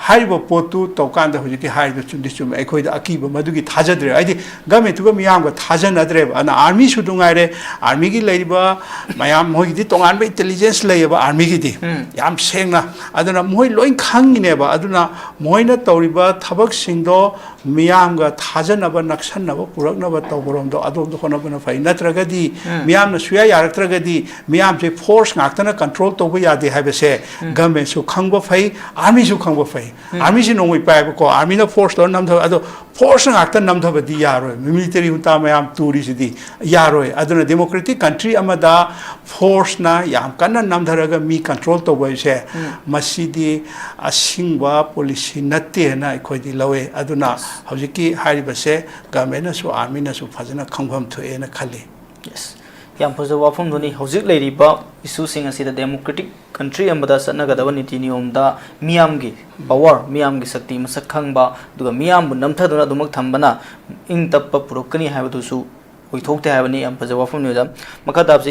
ꯍꯥꯏꯔꯤꯕ ꯄꯣꯠꯇꯨ ꯇꯧꯀꯥꯟꯗ ꯍꯧꯖꯤꯛꯀꯤ ꯍꯥꯏꯔꯤꯗꯣ ꯆꯨꯝꯗꯤ ꯆꯨꯝꯃꯦ꯫ ꯑꯩꯈꯣꯏꯗ ꯑꯀꯤꯕ ꯃꯗꯨꯒꯤ ꯊꯥꯖꯗ꯭ꯔꯦ꯫ ꯍꯥꯏꯗꯤ ꯒꯃꯦꯟꯇꯨꯒ ꯃꯤꯌꯥꯝꯒ ꯊꯥꯖꯅꯗ꯭ꯔꯦꯕ꯫ ꯑꯗꯨꯅ ꯑꯥꯔꯃꯤꯁꯨ ꯅꯨꯡꯉꯥꯏꯔꯦ, ꯑꯥꯔꯃꯤꯒꯤ ꯂꯩꯔꯤꯕ ꯃꯌꯥꯝ, ꯃꯣꯏꯒꯤꯗꯤ ꯇꯣꯉꯥꯟꯕ ꯏꯟꯇꯦꯂꯤꯖꯦꯟꯁ ꯂꯩꯌꯦꯕ ꯑꯥꯔꯃꯤꯒꯤꯗꯤ, ꯌꯥꯝ ꯁꯦꯡꯅ꯫ ꯑꯗꯨꯅ ꯃꯣꯏ ꯂꯣꯏ ꯈꯪꯉꯤꯅꯦꯕ꯫ ꯑꯗꯨꯅ ꯃꯣꯏꯅ ꯇꯧꯔꯤꯕ ꯊꯕꯛꯁꯤꯡꯗꯣ ꯃꯤꯌꯥꯝꯒ ꯊꯥꯖꯅꯕ, ꯅꯛꯁꯟꯅꯕ ꯄꯨꯔꯛꯅꯕ ꯇꯧꯕꯔꯣꯝꯗꯣ ꯑꯗꯣꯝꯗ ꯍꯣꯠꯅꯕꯅ ꯐꯩ꯫ ꯅꯠꯇ꯭ꯔꯒꯗꯤ ꯃꯤꯌꯥꯝꯅ ꯁꯨꯌꯥ ꯌꯥꯔꯛꯇ꯭ꯔꯒꯗꯤ ꯃꯤꯌꯥꯝꯁꯦ ꯐꯣꯔꯁ ꯉꯥꯛꯇꯅ ꯀꯟꯇ꯭ꯔꯣꯜ ꯇꯧꯕ ꯌꯥꯗꯦ ꯍꯥꯏꯕꯁꯦ ꯒꯃꯦꯟꯁꯨ ꯈꯪꯕ ꯐꯩ, ꯑꯥꯔꯃꯤꯁꯨ ꯈꯪꯕ ꯐꯩ꯫ ꯑꯥꯔꯃꯤꯁꯤ ꯅꯣꯡꯃꯩ ꯄꯥꯏꯕꯀꯣ, ꯑꯥꯔꯃꯤꯅ ꯐꯣꯔꯁ ꯇꯧꯔ ꯅꯝꯊꯕ, ꯑꯗꯣ ꯐꯣꯔꯁ ꯉꯥꯛꯇ ꯅꯝꯊꯕꯗꯤ ꯌꯥꯔꯣꯏ꯫ ꯃꯤꯂꯤꯇꯔꯤ ꯍꯨꯟꯇꯥ ꯃꯌꯥꯝ ꯇꯨꯔꯤꯁꯤꯗꯤ ꯌꯥꯔꯣꯏ꯫ ꯑꯗꯨꯅ ꯗꯦꯃꯣꯀ꯭ꯔꯦꯇꯤꯛ ꯀꯟꯇ꯭ꯔꯤ ꯑꯃꯗ ꯐꯣꯔꯁꯅ ꯌꯥꯝ ꯀꯟꯅ ꯅꯝꯊꯔꯒ ꯃꯤ ꯀꯟꯇ꯭ꯔꯣꯜ ꯇꯧꯕ ꯍꯥꯏꯁꯦ, ꯎꯝ꯫ ꯃꯁꯤꯗꯤ ꯑꯁꯤꯡꯕ ꯄꯣꯂꯤꯁꯤ ꯅꯠꯇꯦꯅ ꯑꯩꯈꯣꯏꯗꯤ ꯂꯧꯋꯦ꯫ ꯑꯗꯨꯅ ꯍꯧꯖꯤꯛꯀꯤ ꯍꯥꯏꯔꯤꯕꯁꯦ ꯒꯚꯔꯟꯃꯦꯟꯅꯁꯨ ꯑꯥꯔꯃꯤꯅꯁꯨ ꯐꯖꯅ ꯈꯪꯐꯝ ꯊꯣꯛꯑꯦꯅ ꯈꯜꯂꯤ꯫ ꯌꯦꯁ, ꯌꯥꯝ ꯐꯖꯕ ꯋꯥꯐꯝꯗꯨꯅꯤ꯫ ꯍꯧꯖꯤꯛ ꯂꯩꯔꯤꯕ ꯏꯁꯨꯁꯤꯡ ꯑꯁꯤꯗ ꯗꯦꯃꯣꯀ꯭ꯔꯦꯇꯤꯛ ꯀꯟꯇ꯭ꯔꯤ ꯑꯃꯗ ꯆꯠꯅꯒꯗꯕ ꯅꯤꯇꯤ ꯅꯤꯌꯣꯝꯗ ꯃꯤꯌꯥꯝꯒꯤ ꯄꯋꯥꯔ, ꯃꯤꯌꯥꯝꯒꯤ ꯁꯛꯇꯤ ꯃꯁꯛ ꯈꯪꯕ, ꯑꯗꯨꯒ ꯃꯤꯌꯥꯝꯕꯨ ꯅꯝꯊꯗꯨꯅ ꯑꯗꯨꯃꯛ ꯊꯝꯕꯅ ꯏꯪ ꯇꯞꯄ ꯄꯨꯔꯛꯀꯅꯤ ꯍꯥꯏꯕꯗꯨꯁꯨ ꯑꯣꯏꯊꯣꯛꯇꯦ ꯍꯥꯏꯕꯅꯤ꯫ ꯌꯥꯝ ꯐꯖꯕ ꯋꯥꯐꯝꯅꯤ, ꯑꯣꯖꯥ꯫ ꯃꯈꯥ ꯇꯥꯕꯁꯤ